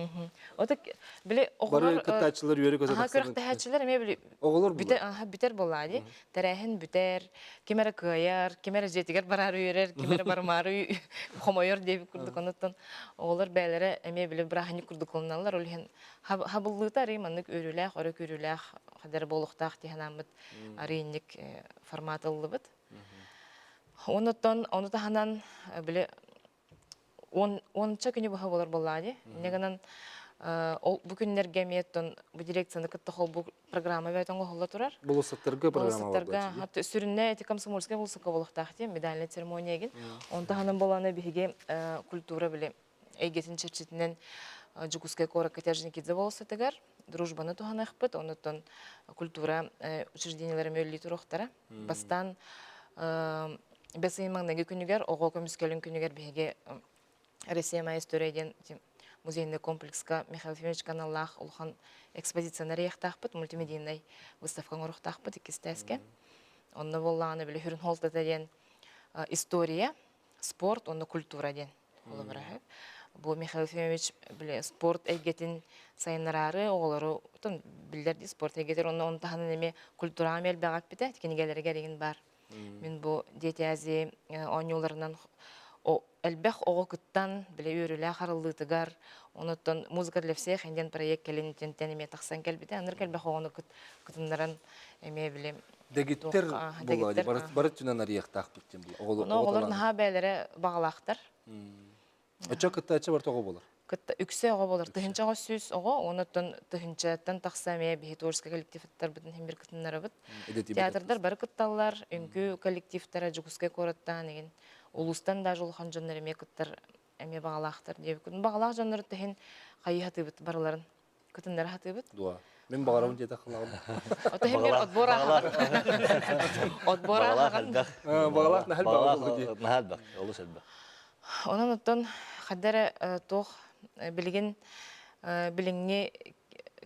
Ото били оҕолор Бары кыттааччылар үөрэ көтө тахсар. Күрэхтэһээччилэр эмиэ били оҕолор бүтэр бүтэр буоллаа дии. Тэрээһин бүтэр, ким эрэ кыайар, ким эрэ дьиэтигэр бараары үөрэр, ким эрэ барымаары хомойор диэбит курдук онуттан оҕолор бэйэлэрэ эмиэ били бырааһынньык курдук ылыналлар. Ол иһин хабыллыыта арый маннык үөрүүлээх, өрө күүрүүлээх хадары буолуохтаах дии санааммыт арыйынньык формат ыллыбыт. Онуттан ону таһынан били уонча күнү быһа буолар буоллаҕа дии. Инньэ гынан ол бу күннэргэ эмиэ оттон бу дирекцияны кытта холбуу программа бэйэтэ оҥоһулла турар. Болуоссаттарга программа Болуоссаттарга сүрүннэ эти комсомольскай болуоссакка буолуохтаах дии медальная церемония эгин. Он таһынан буолааны биһиги культура били эйгэтин чэрчитинэн. Дьокуускай куоракка Тержникидзе болуоссатыгар дружбаны туһаныахпыт, оннуттан культура учреждениелара мөллүү туруохтара. Бастаан бэс ыйын маҥнайгы күнүгэр, оҕо көмүскэлин күнүгэр биһиги Россия моя история диэн музейный комплекска Михаил Ефимович аналлаах улахан экспозицияны арыйыахтаахпыт, мультимедийнай выставка оҥоруохтаахпыт иккистээскэ. Онно буоллаҕына били Хүрүн Холтата диэн история, спорт уонна культура диэн холобура Бу Михаил Ефимович били спорт эйгэтин сайыннараары оҕолору биллэр дии спорт эйгэтигэр онно ону таһынан эмиэ культураҕа эмиэ элбэҕи эппитэ кинигэлэригэр игин баар. Мин бу Дети Азии оонньууларынан элбэх оҕо кыттан, бile үөрүүлээх арыллыытыгар, онуттан «Музыка для всех» диэн проект кэлин итинтэн эмиэ тахсан кэлбитэ. Аныр элбэх оҕону кытыннаран эмиэ били Дэгиттэр буолла бары өттүнэн арыйыахтаахпыт диэн буолла. Ону оҕолор наһаа бэйэлэрэ баҕалаахтар. Оччо кыттааччы барыта оҕо буолар. Кытта үксэ оҕо буолар. Тыһынча 100 оҕо, онуттан тыһынчаттан тахса эмиэ биһи творческий коллективтарбытын иһин бир кытыннарабыт. Театрдар бары кытталлар, үҥкүү коллективтара Дьокуускай куораттаан игин улуустан даже улахан дьоннор эмиэ кыттар эмиэ баҕалаахтар диэбиккин. Баҕалаах дьоннор иһин хайыы хатыыбыт барыларын кытыннара хатыыбыт. Дуа. Мин баҕарабын диэтэ халаҕым. Ото иһин бир отбор ааҕан. Отбор ааҕан. Баҕалаах наһал баҕалаах наһал бак, олус элбэх. Онон оттон хадда эрэ туох билигин билиҥҥи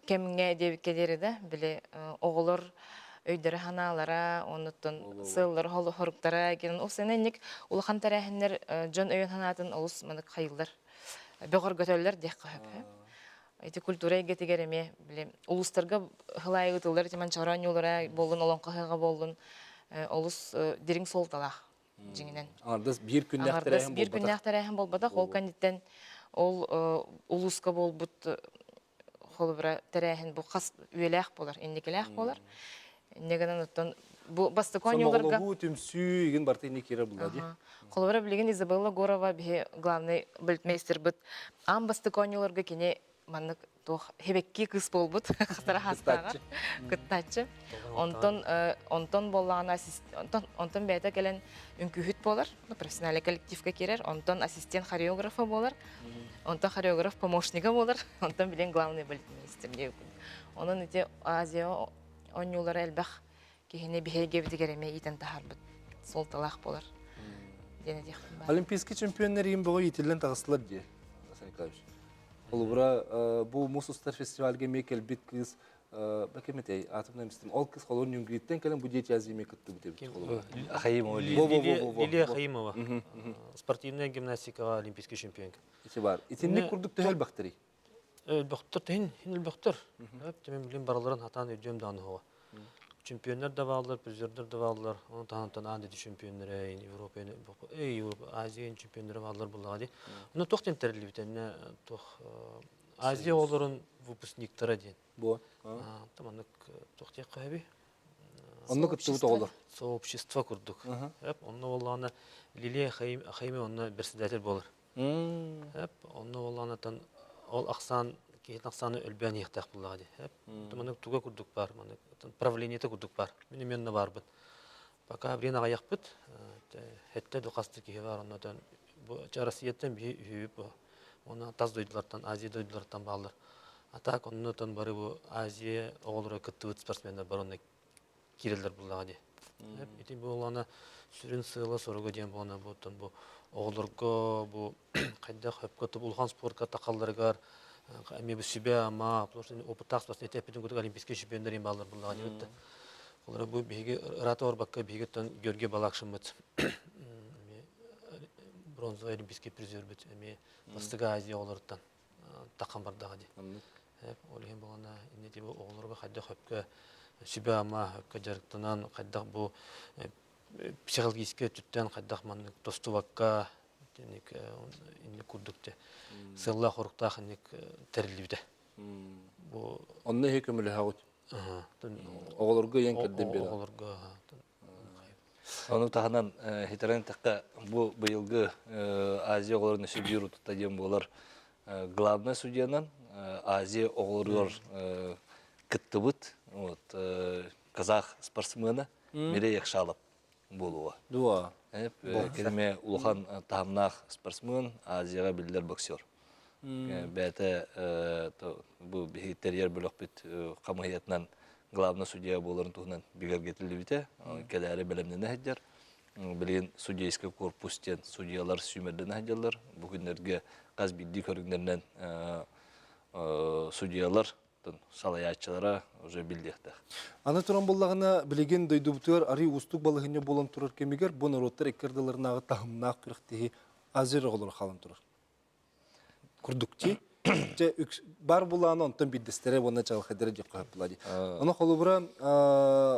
кэмҥэ диэбиккэ диэри да били оҕолор өйдөрө-санаалара, оннуттан сыаллара хоруктара гин ол сэнэ инник улахан тэрээһиннэр дьон өйүн-санаатын олус манык хайыллар бөҕөргөтөллөр диэххэ сөп. Ити культура эйгэтигэр эмиэ били улуустарга хылаайы ыытыллар ити манчаары оонньуулара буоллун, олоҥхо ыһыаҕа буоллун олус дириҥ суолталаах дьиҥинэн. Аҥардас биир күннээх тэрээһин биир күннээх тэрээһин буолбатах. Ол кэнниттэн ол улууска буолбут холобура тэрээһин бу хас үйэлээх буолар, инникилээх буолар. Инньэ гынан оттон бу бастакы оонньууларга Сомоҕолоһуу, түмсүү игин барыта инник киирэр буолла дии. Холобура билигин Изабелла Горова биһи главный балетмейстербыт аан бастакы оонньууларга кини маннык туох хебекки кыыс буолбут хатара хаастааҕа кыттааччы. Онтон онтон буоллаҕына онтон онтон бэйэтэ кэлэн үҥкүүһүт буолар, профессиональный коллективка киирэр, онтон ассистент хореографа буолар, онтон хореограф помощнига буолар, онтон билин главный балетмейстер диэбиккин. Онон ити Азия оонньуулара элбэх киһини биһиги эмиэ иитэн таһаарбыт суолталаах буолар диэн этиэхпин баар. Олимпийский чемпионнар иин бөҕө иитиллэн таҕыстылар дии, Василий Николаевич. Холобура, бу мус устар фестивальга эмиэ кэлбит кыыс бакемитей атомный мистим. Ол кыз холор Нюнгриттен кэлэн бу дети Азии кыттыбыт эбит холобура. Ахаимова Лилия Ахаимова. Спортивная гимнастикаҕа олимпийский чемпионка. Ити бар. Итинник курдук төһө элбэхтэрий? Элбэхтэр, тиһин элбэхтэр. Мен билим барыларын хатаан өйдүөм даҕаны хоҕо. Чемпионнар да бааллар, призердер да бааллар. Оны таһантан аан деди чемпионнары, Европа, Европа, Азия чемпионнары бааллар буллаҕа дии. Оны туох диэн тэриллибит энне туох Азия оҕолорун выпускниктара диэн. Бу. Маннык туох диэххэ сөбүй? Онно кыттыбыт оҕолор. Сообщество курдук. Онно буоллаҕына Лилия Хайме онно председатель буолар. Онно буоллаҕына ол ахсаан киһитин ахсааны өлбөөн иһиэхтээх буоллаҕа дии. Маннык туга курдук баар, маннык правлениета курдук баар. Мин эмиэ онно баарбын. Пока билигин аҕыйахпыт. Хэттэ да хас да киһи баар оннотон бу Россияттан биһи үһүбүт Уонна тас дойдулартан, Азия дойдуларыттан бааллар. А так оннотон бары бу Азия оҕолоро кыттыбыт спортсменнар бары онно киирэллэр буллаҕа дии. Ити буоллаҕына сүрүн сыала-соруга диэн буолана бу оттон бу оҕолорго бу хайдах өпкө улахан спортка тахалларыгар эмиэ бу сүбэ-ама, потому что опыттаах спортсмен эппитин курдук олимпийскай чемпионнар им бааллар буллаҕа дии. Олора бу биһиги ыраата барбакка биһиги оттон Георгий Балакшиммыт бронзовай олимпийский призербит эмиэ Бастакы Азия оҕолоруттан таххан бардаҕа дии. Ол иһин буолана инники типа оҕолорго хайдах өпкө сүбэ-ама өпкө дьарыктанан хайдах бу психологическай өттүттэн хайдах маннык тостубакка инник инник курдук те сыаллаах хоруктаах инник тэриллибитэ. Бу Онно иһи көмөлөһөҕүт. Оҕолорго ыйан кэрдэн биэрэ. Оҕолорго Ону таһынан хитэрэн эттэххэ, бу быйылгы Азия оҕолорун өссө биир утутта диэн буолар главнай судьянан Азия оҕолоругар кыттыбыт вот казах спортсмена Мирей Якшалов буолуоҕа. Дуо. Киниме улахан таһымнаах спортсмен, Азияҕа биллэр боксер. Бэйэтэ бу биһиги тэрийэр бөлөхпүт хамыыһыйатынан главный судья буоларын туһунан бигэргэтиллибитэ. Кэлээри бэлэмнэнэ сылдьар. Билигин судейский корпус диэн судьялар сүүмэрдэнэ сылдьаллар. Бу күннэргэ хас биирдии көрүҥнэринэн судьялар салайааччылара уже биллиэхтээх. Аны туран буллаҕына, билигин дойдубутугар арый уустук балаһыанньа буолан турар кэмигэр бу норуоттар икки ардыларынааҕы таһымнаах күрэхтэһии азер оҕолоро хаалан турар. Курдук дии. Дьэ, бар булааны онтон биирдэстэрэ уонна чаҕылхайдара диэххэ сөп буолла дии. Ону холобура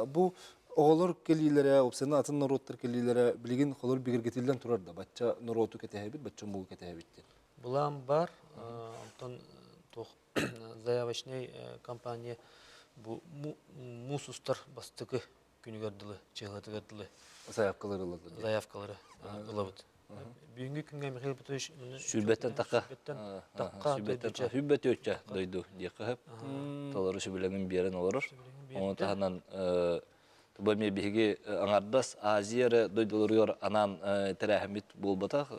бу оҕолор кэлиилэрэ, уопсайынан атын норуоттар кэлиилэрэ билигин холобур бигэргэтиллэн турар да, бачча норуоту кэтэһэбит, бачча омугу кэтэһэбит диэн. Былаан бар, онтон туох заявочнай компания бу муус устар бастакы күнүгэр дылы, чыһылатыгар дылы заявкалары ылаллар. Заявкалары ылабыт. Бүгүҥҥү күҥҥэ Михаил Петрович Сүүрбэттэн тахха сүүрбэттэн сүүрбэ түөртчэ дойду диэххэ сөп. Толору сөбүлэҥин биэрэн олорор. Ону таһынан бу эмиэ биһиги аҥардас Азия эрэ дойдуларыгар анаан тэрээһиммит буолбатах.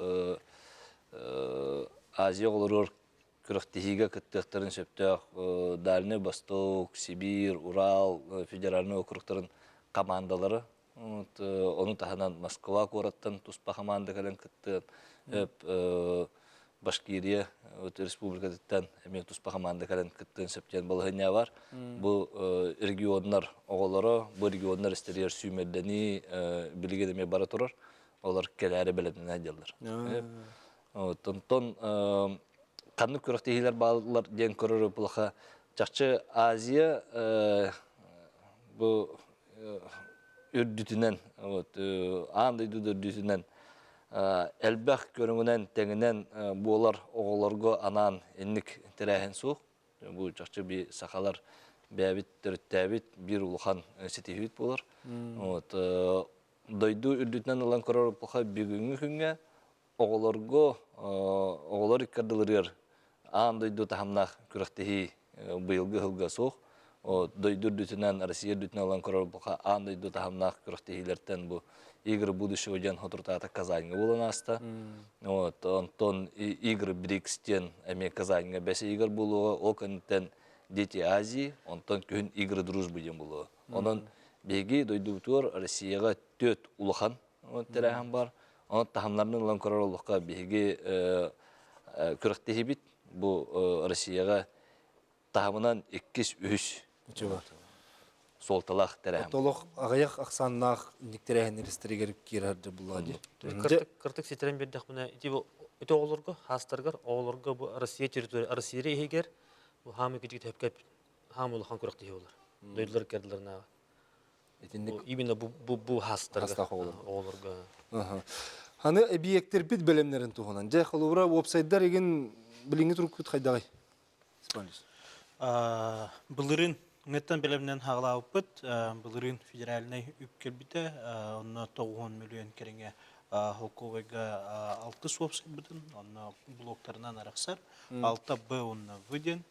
Азия оҕолоругар күрэхтэһиигэ кыттыахтарын сөптөөх Дальний Восток, Сибиир, Урал федеральнай округтарын командалара. Ону таһынан Москва куораттан туспа команда кэлэн кыттыан, Башкирия республикатыттан эмиэ туспа команда кэлэн кыттыан сөп диэн балаһыанньа бар. Бу регионнар оҕолоро, бу регионнар истэригэр сүүмэрдэнии билигин эмиэ бара турар. Олор кэлээри бэлэмнэнэ дьаллар. Онтон ханнык күрэхтэһиилэр бааллар диэн көрөр булаха чахчы Азия бу үрдүтүнэн вот аан дойду үрдүтүнэн элбэх көрүҥүнэн тэҥинэн буолар оҕолорго анаан инник тэрээһин суох. Бу чахчы би сахалар бэйэбит төрүттээбит биир улахан ситиһиибит буолар. Вот дойду үрдүтүнэн ылан көрөр бүгүҥҥү күҥҥэ оҕолорго оҕолор икки ардыларыгар аан дойду таһымнаах күрэхтэһии быйылгы ыһылга суох. Дойду үрдүтүнэн, Россия үрдүтүнэн ылан көрөр бука аан дойду таһымнаах күрэхтэһиилэртэн бу Игры будущего диэн соторутаата Казаньга буолан ааста. Вот, онтон Игры БРИКС диэн эмиэ Казаньга бэс игр буолуоҕа, ол кэнниттэн Дети Азии, онтон күһүн Игры дружбы диэн буолуоҕа. Онон биһиги дойдубутугар Россияҕа түөрт улахан тэрээһин бар. Онон таһымнарын ылан көрөр олоххо биһиги күрэхтэһиибит бу Россияҕа таһымынан иккис, үһүс суолталаах тэрээһин. Толох аҕыйах ахсааннаах инник тэрээһиннэр истэригэр киирэр булла дии. Кыртык ситэрэн биэрдэхпинэ ити ити оҕолорго хаастаргар оҕолорго бу Россия территория Россия иһигэр бу хаамы кичик төпкө хаам улахан күрэхтэһии болар. Дойдулар кэрдилэринээҕи. Итинник именно бу бу бу хаастарга оҕолорго. Аны эбийиэктэрбит бэлэмнэрин туһунан. Дьэ, холобура, уопсайдар игин билиҥҥи туруккут хайдаҕый? Былырыын ҥыттан бэлэмнэн хаалаабыппыт. Былырыын федеральнай үп кэлбитэ. Онно 90 миллион кэриҥэ холкуобайга алтыс уопсайбытын, онно блоктарынан арахсар. Алта Б уонна В диэн.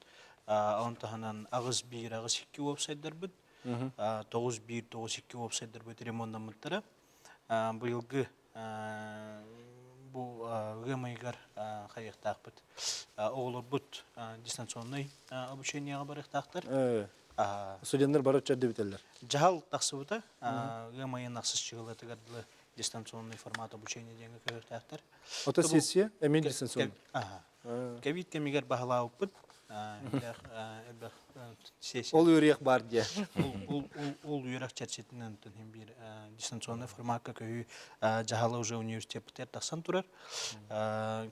Он таһынан аҕыс биир, аҕыс икки уопсайдарбыт. 9-1, 9-2 уопсайдарбыт ремоннаммыттара. Быйылгы бу ыам ыйыгар хайыахтаахпыт. Оҕолорбут дистанционнай обучениеҕа барыахтаахтар. Студенттар бары чэрди бүтэллэр. Дьаһал тахсыбыта. Ыам ыйын ахсыс чыгылатыгар дылы дистанционный формат обучения диэҥҥэ көһүөхтээхтэр. Ото сессия эмиэ дистанционный. Ковид кэмигэр баһылаабыппыт. Элбэх сессия. Ол үөрүйэх баар диэ. Ол үөрэх чэрчитинэн биир дистанционный формакка көһүү дьаһала уже университеппытыгар тахсан турар.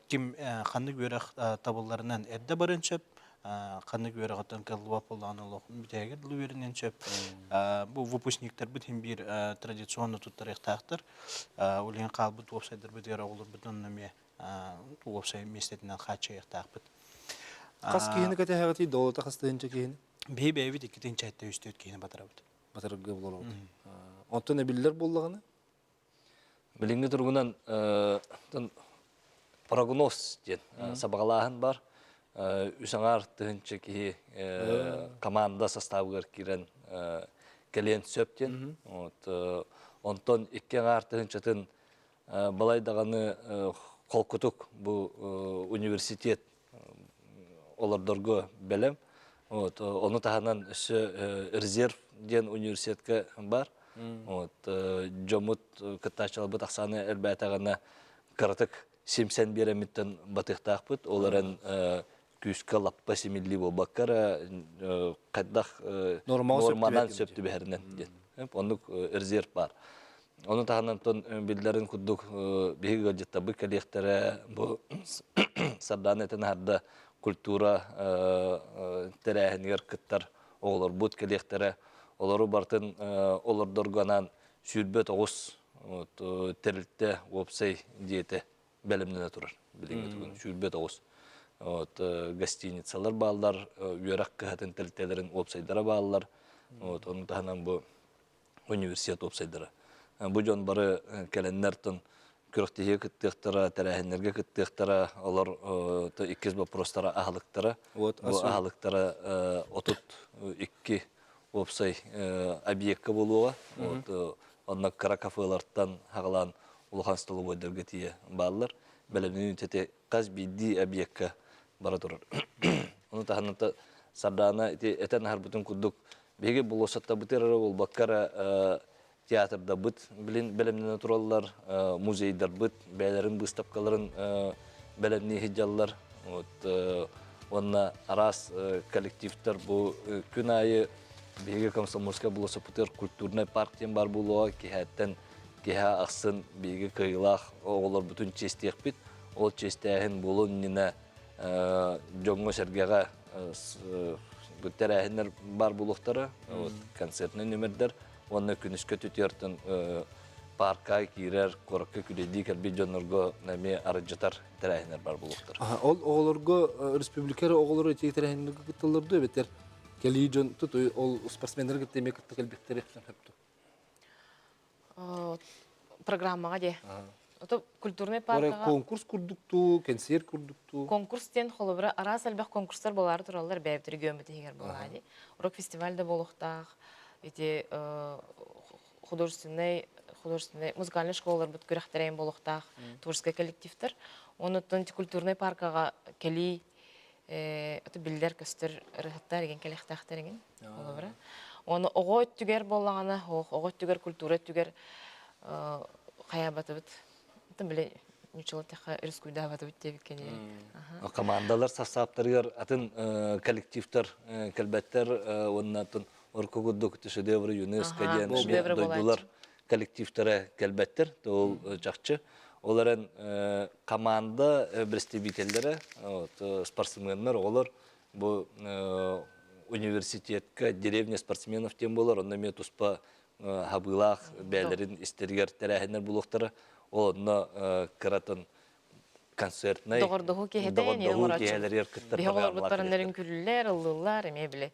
Ким ханнык үөрэх табылларынан эрдэ барыан сөп, ханнык үөрэҕиттэн кыллыбат буоллаҕына олох бүтэһигэр дылы үөрэниэн сөп. Бу выпускниктарбыт иһин биир традиционно туттарыахтаахтар. Ол иһин хаалбыт уопсайдарбытыгар оҕолорбутун эмиэ уопсай миэстэтинэн хааччыйыахтаахпыт. Хас киһини кэтэһэҕитий? Долута хас тыһыынча киһини? Биһи бэйэбит 2-3 киһини батарабыт. Батарарга буолар. Онтон эбиллэр буоллаҕына? Билиҥҥи туругунан прогноз диэн сабаҕалааһын бар. Үс аҥаар тыһыынча киһи команда составыгар киирэн кэлиэн сөп диэн. Онтон икки аҥаар тыһыынчатын балай даҕаны холкутук бу университет. олордорго бэлэм. Вот, ону таһынан өссө резерв диэн университетка бар. Вот, дьоммут кыттааччыларбыт ахсааны элбээтэҕинэ кыратык симсэн биэрэммиттэн батыахтаахпыт. Ол эрэн күүскэ лаппа симиллии буолбакка эрэ хайдах норманан сөп түбэһэринэн диэн. Оннук резерв баар. Ону таһынан биллэрин курдук биһиги ыалдьыттарбыт кэлиэхтэрэ бу Сардаана этэн аһарда культура тэрээһинигэр кыттар оҕолорбут кэлиэхтэрэ. Олору барытын олордорго анаан 29 тэрилтэ уопсай дьиэтэ бэлэмнэнэ турар билиҥҥи тугун 29 вот гостиницалар бааллар үөрэх кыһатын тэрилтэлэрин уопсайдара бааллар вот ону таһынан бу университет уопсайдара бу дьон бары кэлэннэр тон күрэхтэһиигэ кыттыахтара тэрээһиннэргэ кыттыахтара олор иккис вопростара аһылыктара бу аһылыктара 32 уопсай объекка буолуоҕа. Вот онно кыра кафелартан хаҕалаан улахан столовойдарга тиийэ бааллар. Бэлэмнэнии ити хас биирдии объекка бара турар. Ону таһынан Сардаана ити этэн аһарбытын курдук биһиги болуоссаттарбытыгар эрэ буолбакка эрэ театрдарбыт билин бэлэмнэнэ тураллар, музейдарбыт бэйэлэрин быыстапкаларын бэлэмнии сылдьаллар. Вот уонна араас коллективтар бу күн аайы биһиги Комсомольскай болуоссаппытыгар культурнай парк диэн баар буолуоҕа киһээттэн киһи ахсын биһиги кыайыылаах оҕолорбутун чиэстиэхпит. Ол чиэстээһин буолуон иннинэ дьоҥҥо-сэргэҕэ тэрээһиннэр баар буолуохтара, вот концертный нүмердэр уонна күнүскэ түтүөртэн парка киирэр, куоракка күлэйдии кэлбит дьоннорго эмиэ арыдьытар тэрээһиннэр бар буолуохтара. Ол оҕолорго республика эрэ оҕолоро ити тэрээһиннэргэ кытталлар дуо эбэтэр кэлии дьон тут ол спортсменнары кытта эмиэ кытта кэлбиттэр сөптө? Программаҕа дии. Ото культурный паркаҕа конкурс курдуктуу, кэнсиэр курдуктуу. Конкурс диэн холобура араас элбэх конкурстар буолаары тураллар бэйэбит региоммут иһигэр буолаа дии. Рок-фестиваль да буолуохтаах, ити художественный художественный музыкальный школаларбыт күрэхтэрин буолуохтаах творческий коллективтар. Онуттан культурный паркаҕа кэлии ото биллэр көстөр ырыһыттар игин кэлиэхтээхтэр игин холобура. Оны оҕо өттүгэр буоллаҕына, оҕо өттүгэр культура өттүгэр хайаабатыбыт. Тым биле ньучалатыха өрүскүйдаабатыбыт диэбит кэнигэр. Командалар састааптарыгар атын коллективтар кэлбэттэр уонна атын орко курдук шедевры ЮНЕСКО диэн дойдулар коллективтара кэлбэттэр. Ол чахчы. Ол эрэн команда представителлэрэ, спортсменнар, оҕолор бу университетка деревня спортсменов диэн буолар, онно эмиэ туспа хабыылаах бэйэлэрин истэригэр тэрээһиннэр булуохтара. Ол онно кыратын концертнай доҕордоһуу киһитэ доҕордоһуу киһилэригэр кыттар биһи оҕолорбуттарын үҥкүллэр, ыллыыллар, эмиэ били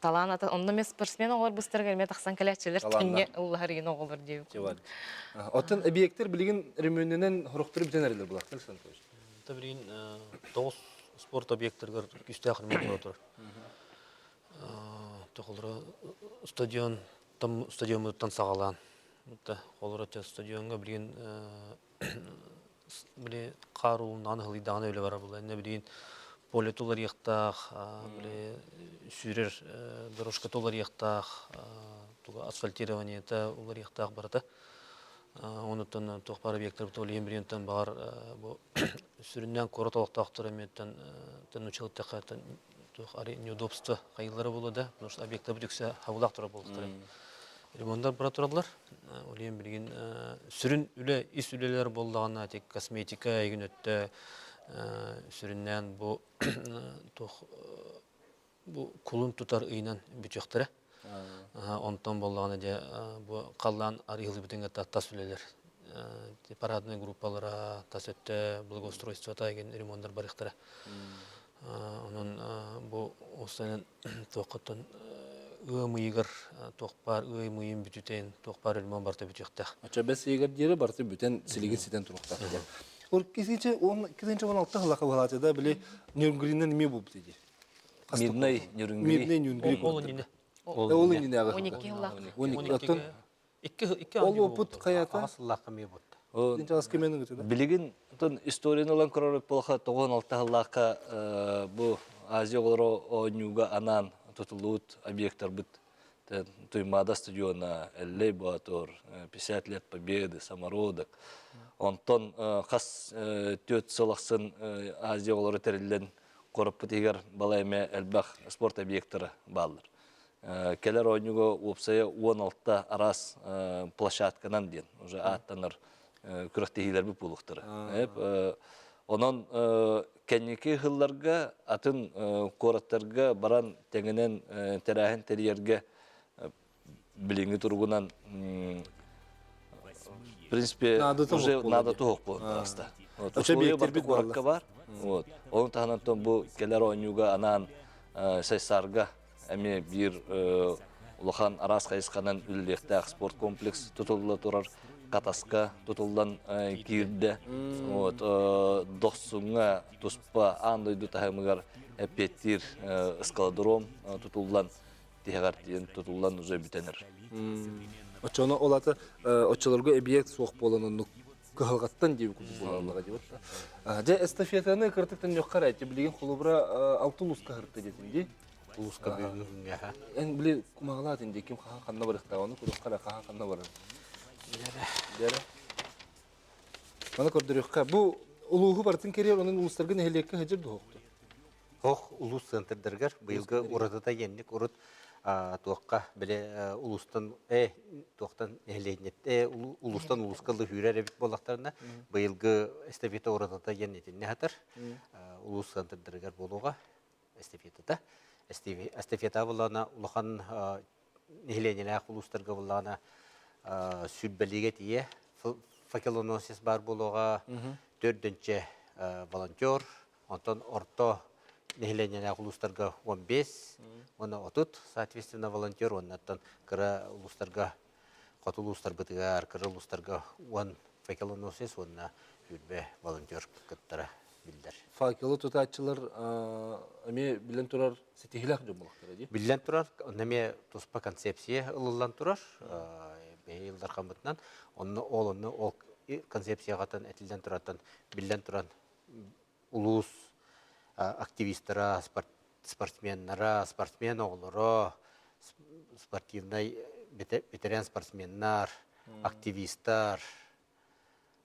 талаан ата онно эмиэ спортсмен оҕолор быстарыгар эмиэ тахсан кэлээччилэр тэҥҥэ ыллаһар игин оҕолор диэбит. Оттон объектэр билигин ремонтунан хорохтору бүтэн эрэллэр булахтар Александр Та билигин тоҕус спорт объектарыгар күүстээх ремонт буола турар. Холоро стадион стадиоммутуттан саҕалаан холоро стадиоҥҥа билигин били хаар уулуннаҕына ыһылыйдаҕына үлэ барар буолла. Иннэ билигин поле уларыйыахтаах, били сүүрэр дорожката уларыйыахтаах, туга асфальтированиета уларыйыахтаах барыта. Онуттан туох баар объектарбыт ол иһин билигин баҕар бу сүрүннээн куорат олохтоохторо эмиэттэн училыттахха туох неудобство хайыллара буолуо да, потому что объектарбыт үксэ хабылаах турар буолуохтара. Ремонтар бара тураллар. Ол иһин билигин сүрүн үлэ ис үлэлэр буоллаҕына ити косметика эйгин өттө сүрүннээн бу туох бу кулун тутар ыйынан бүтүөхтэрэ. Онтон буоллаҕына дьэ бу халлаан арыйыллыбытын кытта тас үлэлэр парадный группалара тас өттө благоустройствота эйгин ремоннар барыахтара. Онон бу осанан туоххаттан ыам ыйыгар туох баар ыам ыйын бүтүтэн туох баар ремонт барыта бүтүөхтээх. Ача бэс ыйыгар диэри барыта бүтэн силигин ситэн туруохтаах диэн. Ол кисиче он кисинче он алта хылака булаачы да били Нюрнгринен эме болбут иди. Мирный Нюрнгри. Мирный Нюрнгри. Ол инне. Ол инне. 12 хыллаах. 12 оттон Икки Ол опыт хаята. Аҕыс сыллаахха эмиэ буолта. Билигин историяны ылан көрөр буоллахха 96 сыллаахха бу Азия оҕолоро оонньууга анаан тутуллубут объектарбыт Туймаада стадиона, Эллэй Боотур, 50 лет Победы, Самородок. Онтон хас түөрт сыл ахсын Азия оҕолоро тэриллэн куораппыт иһигэр балай эмэ элбэх спорт объектара бааллар. Кэлэр оонньууга уопсайа 16 араас площадканан диэн уже ааттанар күрэхтэһиилэрбит буолуохтара. Онон кэнники сылларга атын куораттарга баран тэҥинэн тэрээһин тэрийэргэ билиҥҥи туругунан в принципе уже надо туһук буолла. Условия барыта куоракка бар. Вот. Onun таһынан бу кэлэр оонньууга анаан Сайсарга эмиэ биир улахан араас хайысханан үлэлиэхтээх спорткомплекс тутулла турар Катаска тутуллан киирдэ. Вот, Дохсуҥҥа туспа аан дойду таһымыгар эппиэттиир скалодром тутуллан тиһэҕэр тиийэн тутуллан уже бүтэнэр. Оччону ол аты оччолорго эбийиэк суох буолан оннук кыһалҕаттан диэби курдук буолаллара диэбит. Дьэ эстафетаны кыртыктан ньоххар эти билигин холобура алты улууска хырта диэтин дии. Улууска бүгүҥҥэ. Эн били кумаҕалаатын дии ким хаһан ханна барыахтаах ону куруххара хаһан ханна барар. Билэрэ. Маны көрдөрүөххэ бу улууһу барытын кэриэр онон улуустарга нэһилиэккэ сылдьар дуһуохту. Ох улуус центрдарыгар быйылгы уратыта иэнник урут туохха били улуустан э туохтан нэһилиэнньэттэ улуустан улууска лыһүүрэр эбит буоллахтарына быйылгы эстафета уратыта иэн итиннэ хатар улуус центрдарыгар буолуоҕа эстафетата эстафета буллаҕына улахан нэһилиэнньэлээх улуустарга буллаҕына сүүрбэлиигэ тиийэ факелоносец баар буолуоҕа төрдүнчэ волонтер Онтон орто нэһилиэнньэлээх улуустарга 15 уонна 30, соответственно, волонтер уонна оттон кыра улуустарга, хоту улуустарбытыгар, кыра улуустарга 10 факелоносец уонна 20 волонтер кыттара биллэр. Факелы тутааччылар эмиэ билэн турар ситиһилээх дьон буолахтара дии. Биллэн турар, онно эмиэ туспа концепция ылыллан турар. Бэйэ Илдархаммытынан онно ол онно ол концепцияҕытын этиллэн турартан биллэн туран улуус активистара, спортсменнара, спортсмен оҕолоро, спортивнай ветеран спортсменнар, активистар,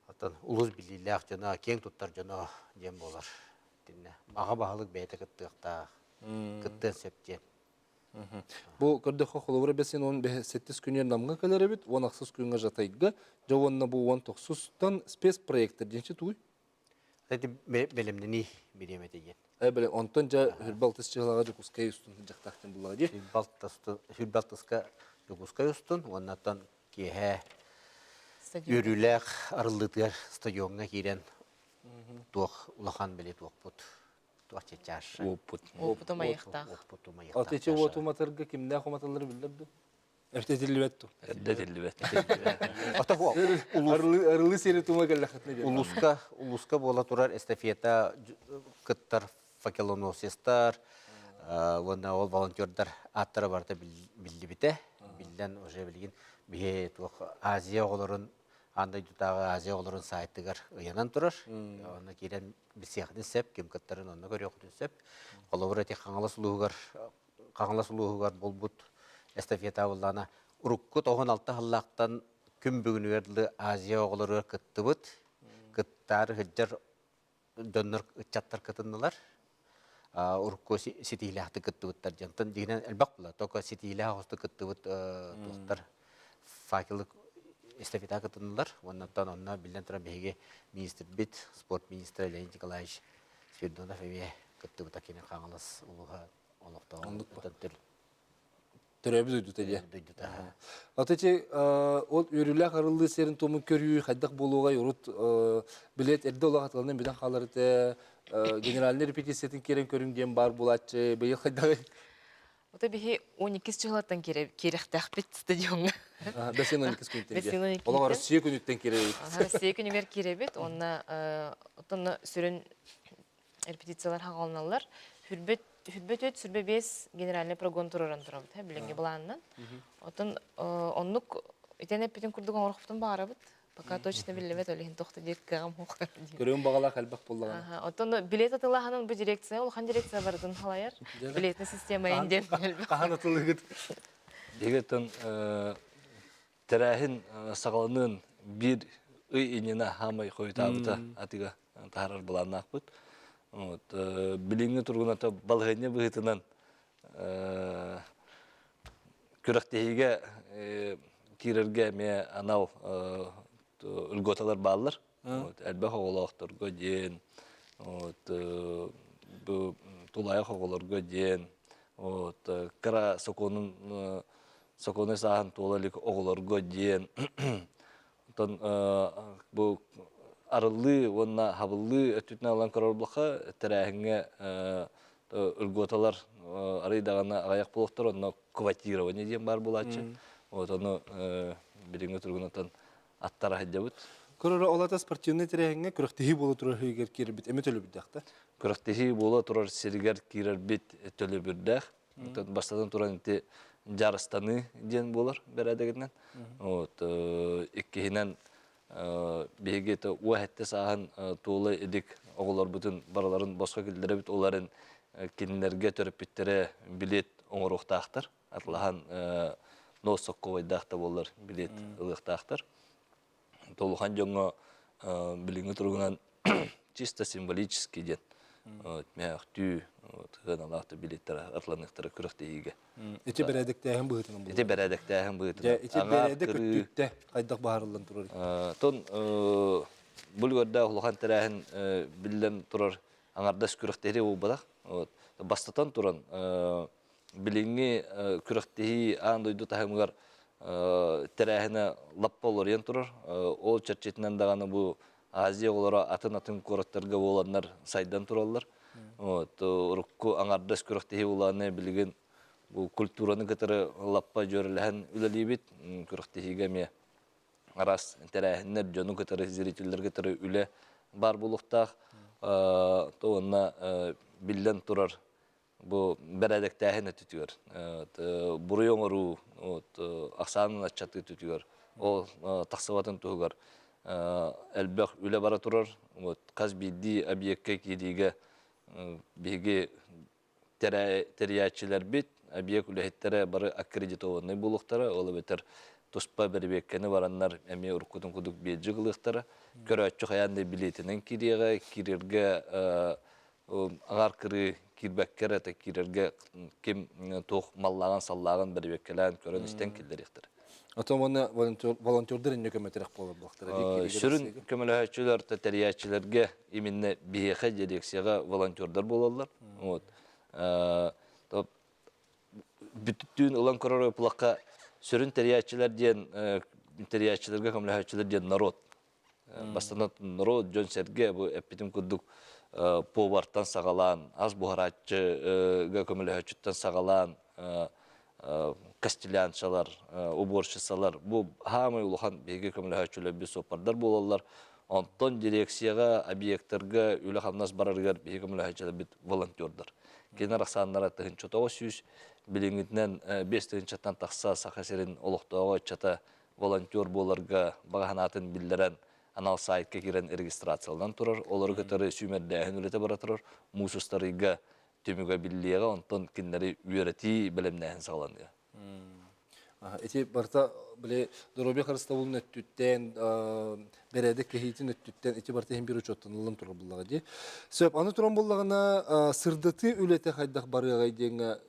оттон улуус биллиилээх дьоно, киэҥ туттар дьоно диэн буолар. Итиннэ аҕа баһылык бэйэтэ кыттыахтаах, кыттыан сөп диэн. Бу көрдөххө холобура бэсин он сэттис күнүгэр Намҥа кэлэр эбит, уон ахсыс күҥҥэ Жатайга, дьэ уонна бу уон тохсустан спецпроектор диэн тугуй? Эти бэлэмнэнии бириэмэтэ диэн. Э бэлэм онтон дьэ хүрбалтыс чыһылаҕа Дьокуускай устун сылдьахтаах диэн буллаҕа дии. Хүрбалтыска Дьокуускай устун уоннаттан киэһэ үөрүүлээх арыллыытыгар стадиоҥҥа киирэн туох улахан били туохпут туох чачаша. Уоппут. Уоппут умайыахтаах. Уоппут умайыахтаах. Аты ичи уоту уматарга кимнээх уматаллары биллэр дуу? Эрдэ этиллибэт ту. Эрдэ этиллибэт. Арылы сири тума кэллэххитинэ диэн. Улууска улууска буола турар эстафета кыттар факелоносецтар уонна ол волонтердар ааттара барыта биллибитэ. Биллэн уже билигин биһи туох Азия оҕолорун аан дойдутааҕы Азия оҕолорун сайтыгар ыйанан турар. Онно киирэн билсиэххитин сөп, ким кыттарын онно көрүөххүтүн сөп. Холобура ити Хаҥалас улууһугар Хаҥалас улууһугар буолбут эстафета буоллаҕына, урукку 96 сыллаахтан күн бүгүнүгэр дылы Азия оҕолоругар кыттыбыт, кыттаары сылдьар дьоннор, ыччаттар кытыннылар. Урукку ситиһиилээхтик кыттыбыттар дьонтон дьиҥинэн элбэх буолла. Только ситиһиилээх оҕустук кыттыбыт туохтар факелы эстафета кытыннылар. Уоннаттан онно биллэн туран биһиги министрбит, спорт министрэ Леонид Николаевич Спиридонов эмиэ кыттыбыта кини Хаҥалас улууһа олохтооҕун Төрөөбүт дойдута диэ. Дойдута. Аты ити ол үөрүүлээх арыллыы сиэрин туомун көрүү хайдах буолуоҕай урут билет эрдэ олох атыланан бүтэн хаалар этэ генеральный репетициятын киирэн көрүҥ диэн баар буолааччы быйыл хайдаҕый? Ото биһи 12 чыһылаттан киирэхтээхпит стадиоҥҥа. Бэсин 12 күнүттэн киирэ. Олох Россия күнүттэн киирэбит. Россия күнүгэр киирэбит. Уонна оттон сүрүн репетициялар хаҕаланаллар. Хүрбэт хүрбэт үт сүрбэ биэс генеральный прогон тураран турабыт билиҥҥи былаанынан. Оттон оннук итэн эппитин курдук оҥорохпутун баҕарабыт. Пока точно биллибэт, ол иһин тохто диир кыаҕым суох. Көрүөн баҕалаах элбэх буоллаҕына. Оттон билет атылааһынын бу дирекция, улахан дирекция барытын халайар. Билетный система диэн элбэх. Хаһан атылыгыт? Дигэтэн тэрээһин саҕаланыан биир ый иннинэ хаамай хойутаабыта атыга таһаарар былааннаахпыт. Вот, билиҥҥи туругуната балаһыанньа быһыытынан күрэхтэһиигэ киирэргэ эмиэ анал льготалар бааллар. Вот, элбэх оҕолоохторго диэн, вот, бу тулаайах оҕолорго диэн, вот, кыра сокуонун сокуону сааһын туола илик оҕолорго диэн Оттон бу арыллыы уонна хабыллыы өттүтүнэн ылан көрөр буоллахха, тэрээһиҥҥэ ылготалар арый даҕаны аҕыйах буолуохтар, онно квотирование диэн баар буолааччы. Вот ону билиҥҥи туругунан аттара сылдьабыт. Көрөрө ол ата спортивнай тэрээһиҥҥэ күрэхтэһии буола турар сиригэр киирэрбит эмэ төлөбүрдээх да? Күрэхтэһии буола турар сиригэр киирэрбит төлөбүрдээх. Бастатан туран ити дьарыстаныы диэн буолар бэрээдэгинэн. Вот иккиһинэн биһиги это уоһэтте сааһын туола илик оҕолорбутун барыларын босхо киллэрэбит оларын кинилэргэ төрөппүттэрэ билет оҥоруохтаахтар атлаһан нос сокковайдаах да буоллар билет ылыахтаахтар Улахан дьоҥҥо билиҥҥи туругунан чисто символический диэн мөөхтүү сыаналаах да билиэттэр атланыахтара күрэхтэһиигэ. Ити бэрээдэктээһин быһыытынан Ити бэрээдэктээһин быһыытынан. Ити бэрээдэк өттүттэ хайдах баһарыллан турар? Тон бүлгөрдөөх улахан тэрээһин биллэн турар аҥардас күрэхтэһии буолбатах. Бастатан туран билиҥҥи күрэхтэһии аан дойду таһымыгар тэрээһинэ лаппа уларыйан турар. Ол чэрчитинэн даҕаны бу Азия оҕолоро атын-атын куораттарга буоланнар сайдан тураллар. Вот, урукку аҥардас күрэхтэһии улааны билигин бу культураны кытары лаппа дьүөрэлэһэн үлэлиибит. Күрэхтэһиигэ эмиэ араас тэрээһиннэр дьону кытары, зрителлэр кытары үлэ баар буолуохтаах. То уонна биллэн турар бу бэрээдэктээһин өттүтүгэр буруй оҥоруу ахсаанын аччатыы өттүтүгэр ол тахсыбатын туһугар элбэх үлэ бара турар. Вот хас биирдии объекка киириигэ биһиги тэрийээччилэрбит, объект үлэһиттэрэ бары аккредитованнай буолуохтара, ол эбэтэр туспа бэрэбиэркэни бараннар эмиэ уруккутун курдук биэдьик ылыахтара. Көрөөччү хайаан да билиэтинэн киириэҕэ, киирэргэ аҥаар кырыы киирбэккэ эрэ киирэргэ ким туох маллааҕын-саллааҕын бэрэбиэркэлээн көрөн-истэн киллэриэхтэрэ. Оттон уонна волонтердар инньэ көмөтөрөх буолар буолуохтара. Сүрүн көмөлөһөөччүлэр, тэрийээччилэргэ именно биһиэхэ дирекцияҕа волонтердар буолаллар. Вот. Бүтүн ылан көрөр ыпылахха сүрүн тэрийээччилэр диэн тэрийээччилэргэ көмөлөһөөччүлэр диэн народ. Бастатан норуот дьон-сэргэ бу эппитим курдук повартан саҕалаан, ас буһарааччыга көмөлөһөөччүттэн саҕалаан кастеляншалар, уборщицалар бу хаамай улахан биһиги көмөлөһөөччүлэрбит суоппардар буолаллар. Онтон дирекцияҕа, объектарга үлэ-хамнас барарыгар биһиги көмөлөһөөччүлэрбит волонтердар. Кинилэр ахсааннара 1900, билиҥҥитинэн 5 тыһыынчаттан тахса Саха сирин олохтооҕо ыччата волонтер буоларга баҕа санаатын биллэрэн анал сайтка киирэн регистрацияланан турар. Олору кытары сүүмэрдээһин үлэтэ бара турар. Муус устарыйга түмүгэ биллиэҕэ, онтон кинилэри үөрэтии, бэлэмнээһин саҕаланыа. Ити барыта били доруобуйа харыстабылын өттүттэн, бэрээдэк кэһиитин өттүттэн ити барыта иһин биир учуоттаныллан турар буоллаҕа дии. Сөп, аны туран буоллаҕына сырдатыы үлэтэ хайдах барыаҕай диэҥҥэ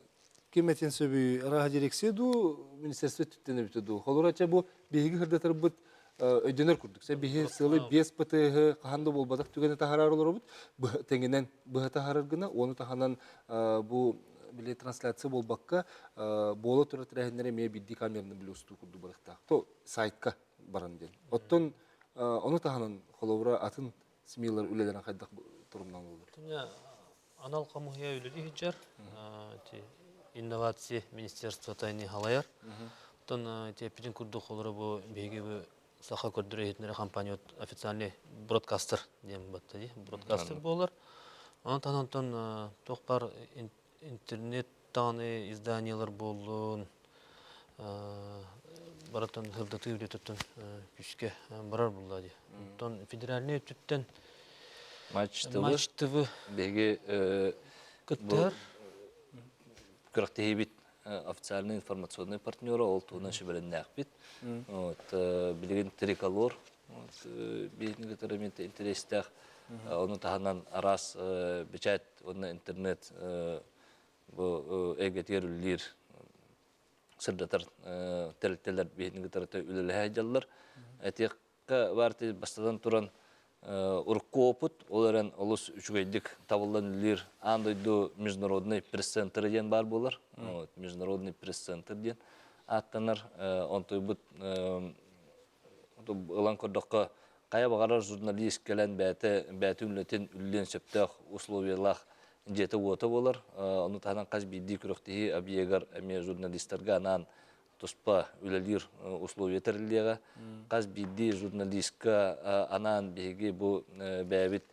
Ким этин сөбүй, арааһа дирекция дуу, министерство өттүттэн эбитэ дуу. Холобура, чэ бу биһиги сырдатарбыт өйдөнөр курдук. Сэ биһи сылы 5 ПТХ хаһан да буолбатах түгэни таһарар олоробут. Тэҥинэн быһа таһарар гына, ону таһынан бу били трансляция буолбакка, буола турар тэрээһиннэри эмиэ биирдии камераны били устуу курдук барыахтаах. То сайтка баран диэн. Оттон ону таһынан холобура атын СМИлар үлэлэрин хайдах торумнаналлар? Анал хамыыһыйа үлэлии сылдьар. Инновация министерствота ини халайар. Оттон ити эппитин курдук олоро бу биһиги бу Саха көрдөрөр иһитиннэрэр компания официальный бродкастер диэн батта дии. Бродкастер буолар. Онон онтон туох баар интернет даҕаны изданиелар буоллун. барытын сырдатыы үлэтиттэн күүскэ барар буолла дии. Оттон федеральнай өттүттэн Матч ТВ. Матч ТВ биһиги кыттыһар. Күрэхтэһиибит официальный информационный партнера ол туһунан сүбэлэннээхпит. Вот, билигин Триколор биһигини кытары интэриэстээх. Ону таһынан араас бэчээт уонна интернет бу эйгэтигэр үлэлиир сырдатар тэрилтэлэр биһигини кытары үлэлэһэ сылдьаллар. Этиэххэ баар бастатан туран урукку опыт, ол эрэн олус үчүгэйдик табыллан үлэлиир аан дойду международный пресс-центр диэн баар буолар. Вот, международный пресс-центр диэн ааттанар. Онтуйбут ылан көрдөххө, хайа баҕарар журналист кэлэн бэйэтэ бэйэтин үлэтин үллүөн сөптөөх условиялаах дьиэтэ-уота буолар. Ону таһынан хас биирдии күрэхтэһии объегар эмиэ журналистарга анаан туспа үлэлиир условия тэриллиэҕэ. Хас биирдии журналистка анаан биһиги бу бэйэбит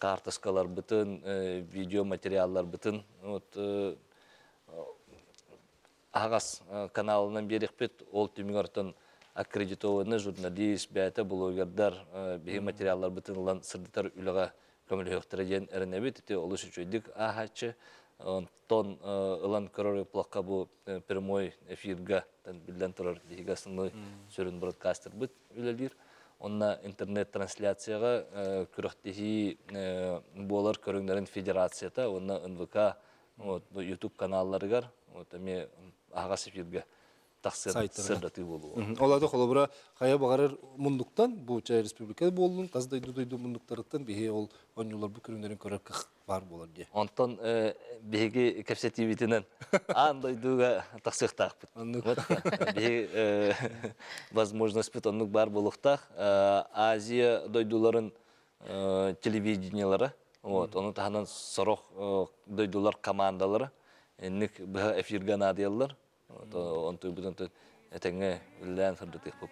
хаартыскаларбытын, видеоматериалларбытын вот аһаҕас каналынан биэриэхпит. Ол түмүгэр оттон аккредитованный журналист, бэйэтэ блогердар биһиги материалларбытын ылан сырдатар үлэҕэ көмөлөһүөхтэрэ диэн эрэнэбит. Ити олус үчүгэйдик ааһааччы. Онтон ылан көрөр ыпылахха бу прямой эфирга биллэн турар биһиги основной сүрүн бродкастербыт үлэлиир. Онно интернет-трансляцияҕа күрэхтэһии буолар көрүҥнэрин федерацията уонна НВК вот, YouTube каналларыгар вот, эмиэ аһаҕас эфиргэ тахсыан сырдатыы буолуо. Ол аты холобура хайа баҕарар муннуктан бу чай республика буоллун, тас дойду дойду муннуктарыттан биһи ол оонньууларбыт көрүҥнэрин көрөр кых баар буолар диye. Онтон биһиги кэпсэтиибитинэн аан дойдуга тахсыахтаахпыт. Вот биһи возможностьпыт оннук баар буолуохтаах. Азия дойдуларын телевидениелара, вот, ону таһынан сорох дойдулар командалара инник быһа эфиргэ наадыйаллар. Онтуйбутун этэҥҥэ үлэлээн сырдатыахпыт.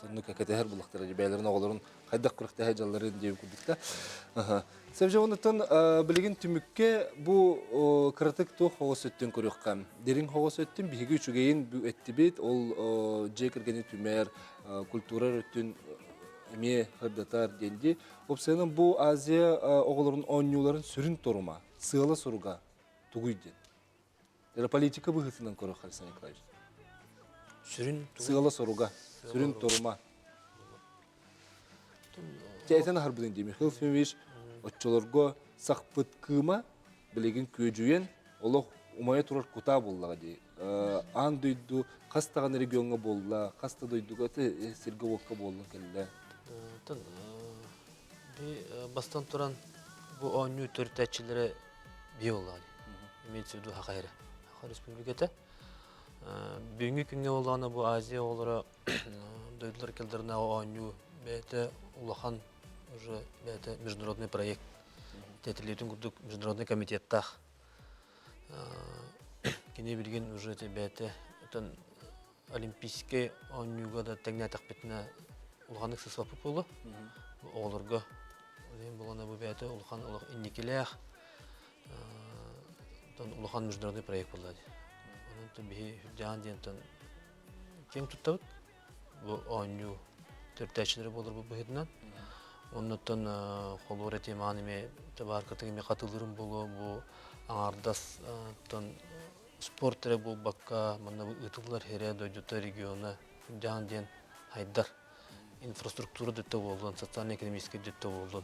Оннук кэтэһэр булахтара бэйэлэрин оҕолорун хайдах күрэхтэһэ дьалларын диэн курдукта. Сэбже онуттан билигин түмүккэ бу кыратык туох хоҕус өттүн көрүөххэ. Дириҥ хоҕус өттүн биһиги үчүгэйин эттибит, ол дьиэ кэргэни түмэр, культура өттүн эмиэ сырдатар диэн дии. Уопсайынан бу Азия оҕолорун оонньууларын сүрүн торума, сыала-соруга тугуй диэн. Это политика быһыытынан көрөх Александр Николаевич. Сүрүн сыала-соруга, сүрүн торума. Этэн аһарбытын дии Михаил Ефимович оччолорго сахпыт кыыма билигин күөдьүйэн олох умайа турар кутаа буоллаҕа дии. Аан дойду хас даҕаны региоҥҥа буолла, хас да дойдуга сиргэ-уокка буолла кэллэ. Бастан туран бу оонньуу төрүтээччилэрэ бие буоллаҕа дии. Имеется в виду Саха сирэ. Саха Республиката. Бүгүҥҥү күҥҥэ буоллаҕына бу Азия оҕолоро дойдулар кэлдэринээҕи оонньуу бэйэтэ улахан уже бэйэтэ международный проект. Тэтилиитин курдук международный комитеттаах. Кини билигин уже бэйэтэ олимпийскай оонньууга да тэҥнээтэхпитинэ улаханнык сыспаппыт буолуо. Оҕолорго буолана бу бэйэтэ улахан олох инникилээх улахан международный проект буолла дии. Онон биһи үрдээн диэнтэн киэҥ туттабыт. Бу оонньуу төрүттээччилэрэ буоларбыт быһыытынан. Оннуттан холуур этим аан эмиэ табааркытык эмиэ хатылыырым буолуо бу аҥаардас спорт эрэ буолбакка, манна ыытыллар сирэ, дойдута, региона дьаһан диэн хайдар. Инфраструктура да буоллун, социально-экономическай да буоллун.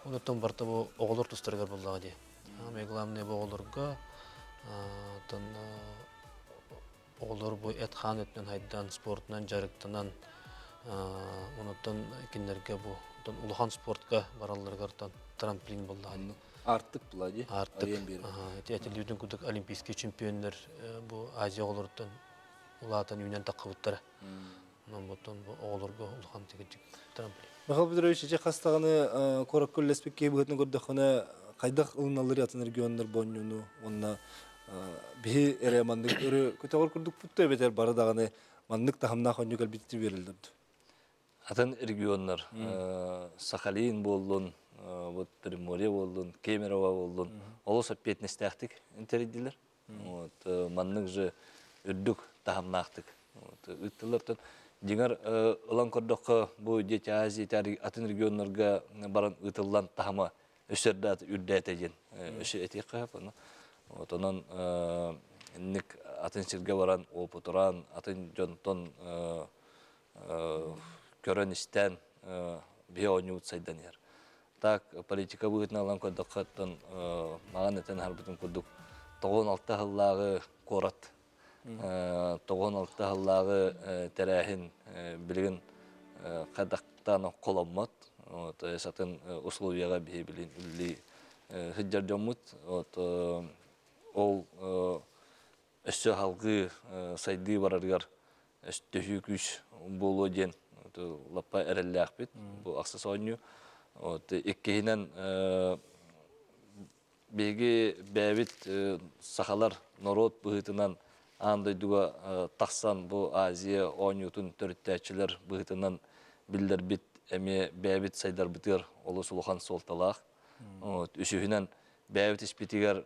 Онтон барыта бу оҕолор тустарыгар буоллаҕа дии. Самое главное бу оҕолорго оттон оҕолор бу эт-хаан өттүнэн хайдан, спортунан дьарыктанан, онуттан кинилэргэ бу улахан спортка баралларыгар трамплин буоллаҕа дии. Артык була дии. Артык. Ити этиллибитин курдук олимпийский чемпионнар бу Азия оҕолоруттан улаатан үүнэн таххыбыттара. Онон буттан бу оҕолорго улахан трамплин. Михаил Петрович, ичи хас даҕаны куоракка үлэлэспит киһи быһыытынан көрдөххүнэ, хайдах ылыналлар атын регионнар бонньуну уонна биһи эрэ маннык өрө көтөҕөр курдукпут да эбэтэр бары даҕаны маннык таһымнаах оонньуу кэлбитити биэрэллэр дуу? Атын регионнар Сахалин буоллун, вот Приморье буоллун, Кемерово буоллун олус эппиэтинэстээхтик тэрийдилэр. Вот маннык же үрдүк таһымнаахтык ыыттылар. Дьиҥэр ылан көрдөххө, бу Дети Азии атын регионнарга баран ыытыллан таһыма өссө үрдээтэ диэн өссө этиэххэ сөп. Вот онон инник атын сиргэ баран уопутуран, атын дьонтон көрөн-истэн биһи оонньуубут сайдан иһэр. Так политика быһыытынан ылан көрдөххө, оттон маҕан этэн аһарбытым курдук 96 сыллааҕы куорат 96 сыллааҕы тэрээһин билигин хайдахтаан холоммот. То есть атын условияҕа биһи билин үлэлии сылдьар дьоммут. Вот ол өссө салгыы сайдыы барарыгар төһүү күүс буолуо диэн лаппа эрэллээхпит бу ахсыс оонньуу. Вот иккиһинэн биһиги бэйэбит сахалар норуот быһыытынан аан дойдуга тахсан бу Азия оонньуутун төрүттээччилэр быһыытынан биллэрбит эмиэ бэйэбит сайдарбытыгар олус улахан суолталаах. Вот, үсүһүнэн бэйэбит испитигэр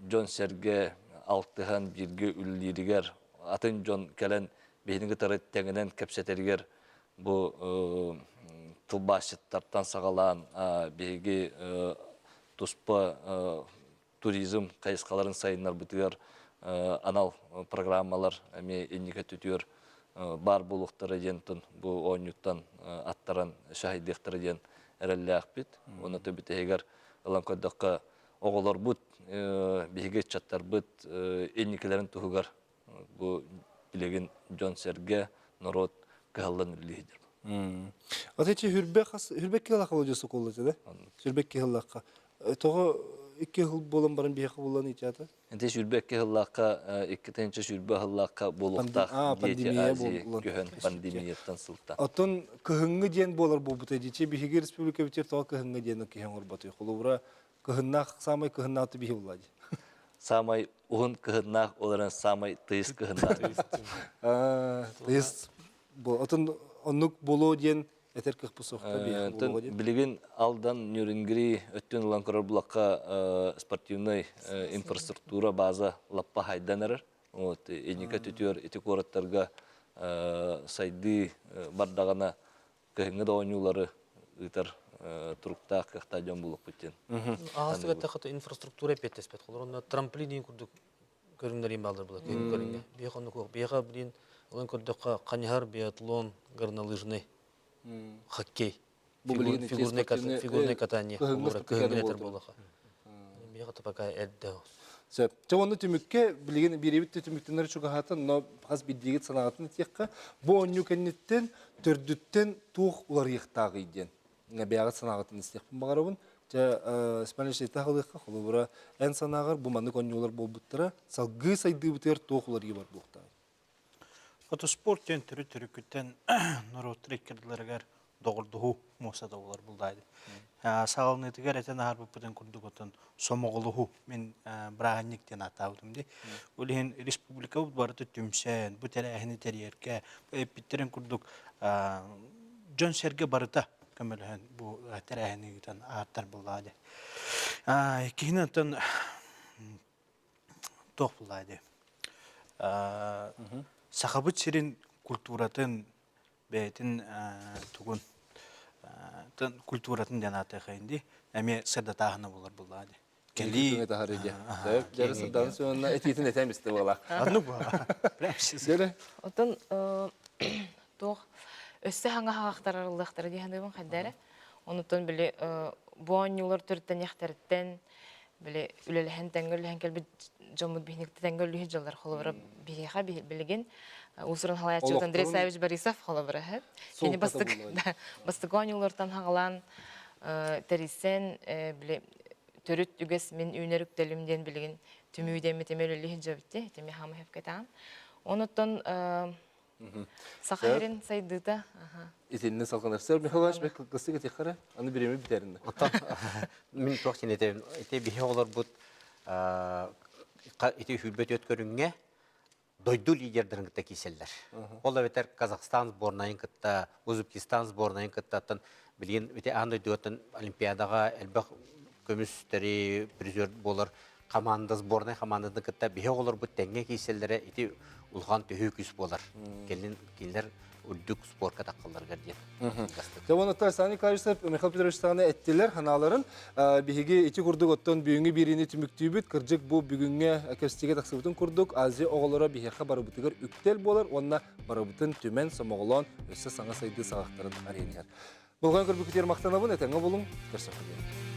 дьон-сэргэ алтыһан бииргэ үлэлииригэр атын дьон кэлэн биһини кытары тэҥинэн кэпсэтэригэр бу тылбаасчыттартан саҕалаан биһиги туспа туризм хайысхаларын сайыннарбытыгар анал программалар эмиэ инники өттүтүгэр баар буолуохтара диэн бу оонньууттан аттаран шаһайдыахтара диэн эрэллээхпит. Уонна бүтэһигэр ылан көрдөххө оҕолорбут биһиги ыччаттарбыт инникилэрин туһугар бу билигин дьон-сэргэ, норуот кыһаллан үлэлиир. Вот эти хүрбэ хас хүрбэ киһилаха болжу соколлаты да? Сүрбэ киһилаха. Тоҕо икки хыл буолан баран биһиэхэ булан итята? Инте сүрбэ икки хыллаахха икки тыһыынча сүрбэ хыллаахха буолуохтаах Дети Азии көһөн пандемияттан сылтан. Оттон кыһыҥҥы диэн буолар буолбута дии. Биһиги республика битир тоҕо кыһыҥҥы диэн киһи оҥорботуй. Холобура кыһыннаах самай кыһыннаах биһи булла дии. Самай уһун кыһыннаах олорон самай тыйыс кыһыннаах. Тыйыс отон оннук болоо диэн этэр кыахпыт суохта Билигин Алдан, Нюрингри өттүн ылан көрөр булакка спортивный инфраструктура база лаппа хайдан эрэр. Вот инника түтүөр ити куораттарга сайдыы бардаҕына кыһыҥҥы да оонньуулары ыытар туруктаах кыахтаах дьон булукпут диэн. Аҕастык эттэххэ инфраструктура эппиэттэспэт. Холобур, трамплин курдук көрүҥнэрин бааллар була кыһын көрүҥҥэ. Биэх оннук суох. Биэхэ блин ылан көрдөххө ханьыһар биатлон, горнолыжный, хоккей. Фигурное катание. Кыһыҥҥы этэр буолаха. Биэхэ пока эрдэ. Сөп. Чэ онно түмүккэ билигин биэрэбит түмүктэнэр чугаһаатын, но хас биирдиигит санаҕытын этиэххэ, бу оонньуу кэнниттэн төрдүттэн туох уларыйыахтааҕый диэн бэйэҕит санааҕытын истиэхпин баҕарабын. Чэ, Спаниш таһылыахха, холобура, эн санааҕар бу маннык оонньуулар буолбуттара, салгыы сайдыыбытыгар туох уларыйыы бар буолуохтааҕый? Ото спорт диэн төрүт төрүккүттэн норуоттар иккардыларыгар доҕордоһуу муостата буолар булдаайды. Саҕаланыытыгар этэн аһарбыппытын курдук отон сомоҕолоһуу мин бырааһынньык диэн ааттаабытым дии. Ол иһин республикабыт барыта түмсэн, бу тэрээһини тэрийэргэ, эппиттэрин курдук дьон-сэргэ барыта көмөлөһөн бу тэрээһини ыытан ааттар буоллаҕа дии. Иккиһинэн оттон туох буоллаҕа дии. Сахабыт сирин культуратын бэйэтин тугун культуратын диэн ааттыахайын дии эмиэ сырдатааһына буолар буоллаҕа дии. Кэлии таһары дии. Сөп, дьэрэ сырдаан суонна этиитин этэн истэ буола. Анну буола. Дьэрэ. Отон туох өссө хаҥа хаҕахтарарыллыахтара дии саныыбын хайда эрэ. Онутан били бу оонньуулар төрүттэниэхтэриттэн били үлэлэһэн тэҥҥэ үлэлэһэн кэлбит дьоммут биһиникти тэҥҥэ үлүһү дьыллар холобура биһиэхэ билигин уусурун халаяччыбыт Андрей Савич Борисов холобура кини бастык бастакы оонньуулартан хаҕалаан тэрийсэн били төрүт үгэс мин үүнэр үктэлим диэн билигин түмүү диэммит эмиэ үлэлии сылдьабыт итими хаама хөпкэтаан онуттан Саха сирин сайдыыта. Итиннэ салҕанар. Сэр Михайлович бек кылгастык этиэххэ аны бириэмэ бүтэриннэ. Оттон мин туох диэн этэбин, ити биһи оҕолорбут ити сүүрбэ түөрт көрүҥҥэ дойду лидердарын кытта киирсэллэр. Ол эбэтэр Казахстан сборнайын кытта, Узбекистан сборнайын кытта оттон билигин ити аан дойдугаттан Олимпиадаҕа элбэх көмүстэри призер буолар. команда, сборная команданы кытта биһи оҕолорбут тэҥҥэ киирсэллэрэ ити улахан төһүү күүс буолар. Кэлин кинилэр үрдүк спорка таххалларыгар диэн. Дьэ, уонна Александр Николаевич, Михаил Петрович саҕана эттилэр ханааларын. Биһиги ити курдук оттон бүгүҥҥү биэриини түмүктүүбүт. Кырдьык бу бүгүҥҥэ кэпсэтиигэ тахсыбытын курдук Азия оҕолоро биһиэхэ барыбытыгар үктэл буолар уонна барыбытын түмэн, сомоҕолоон өссө саҥа сайдыы саҕахтарын арыйан иһэр. Болҕойон көрбүккүтүгэр махтанабын, этэҥҥэ булуҥ, көрсөххө диэри.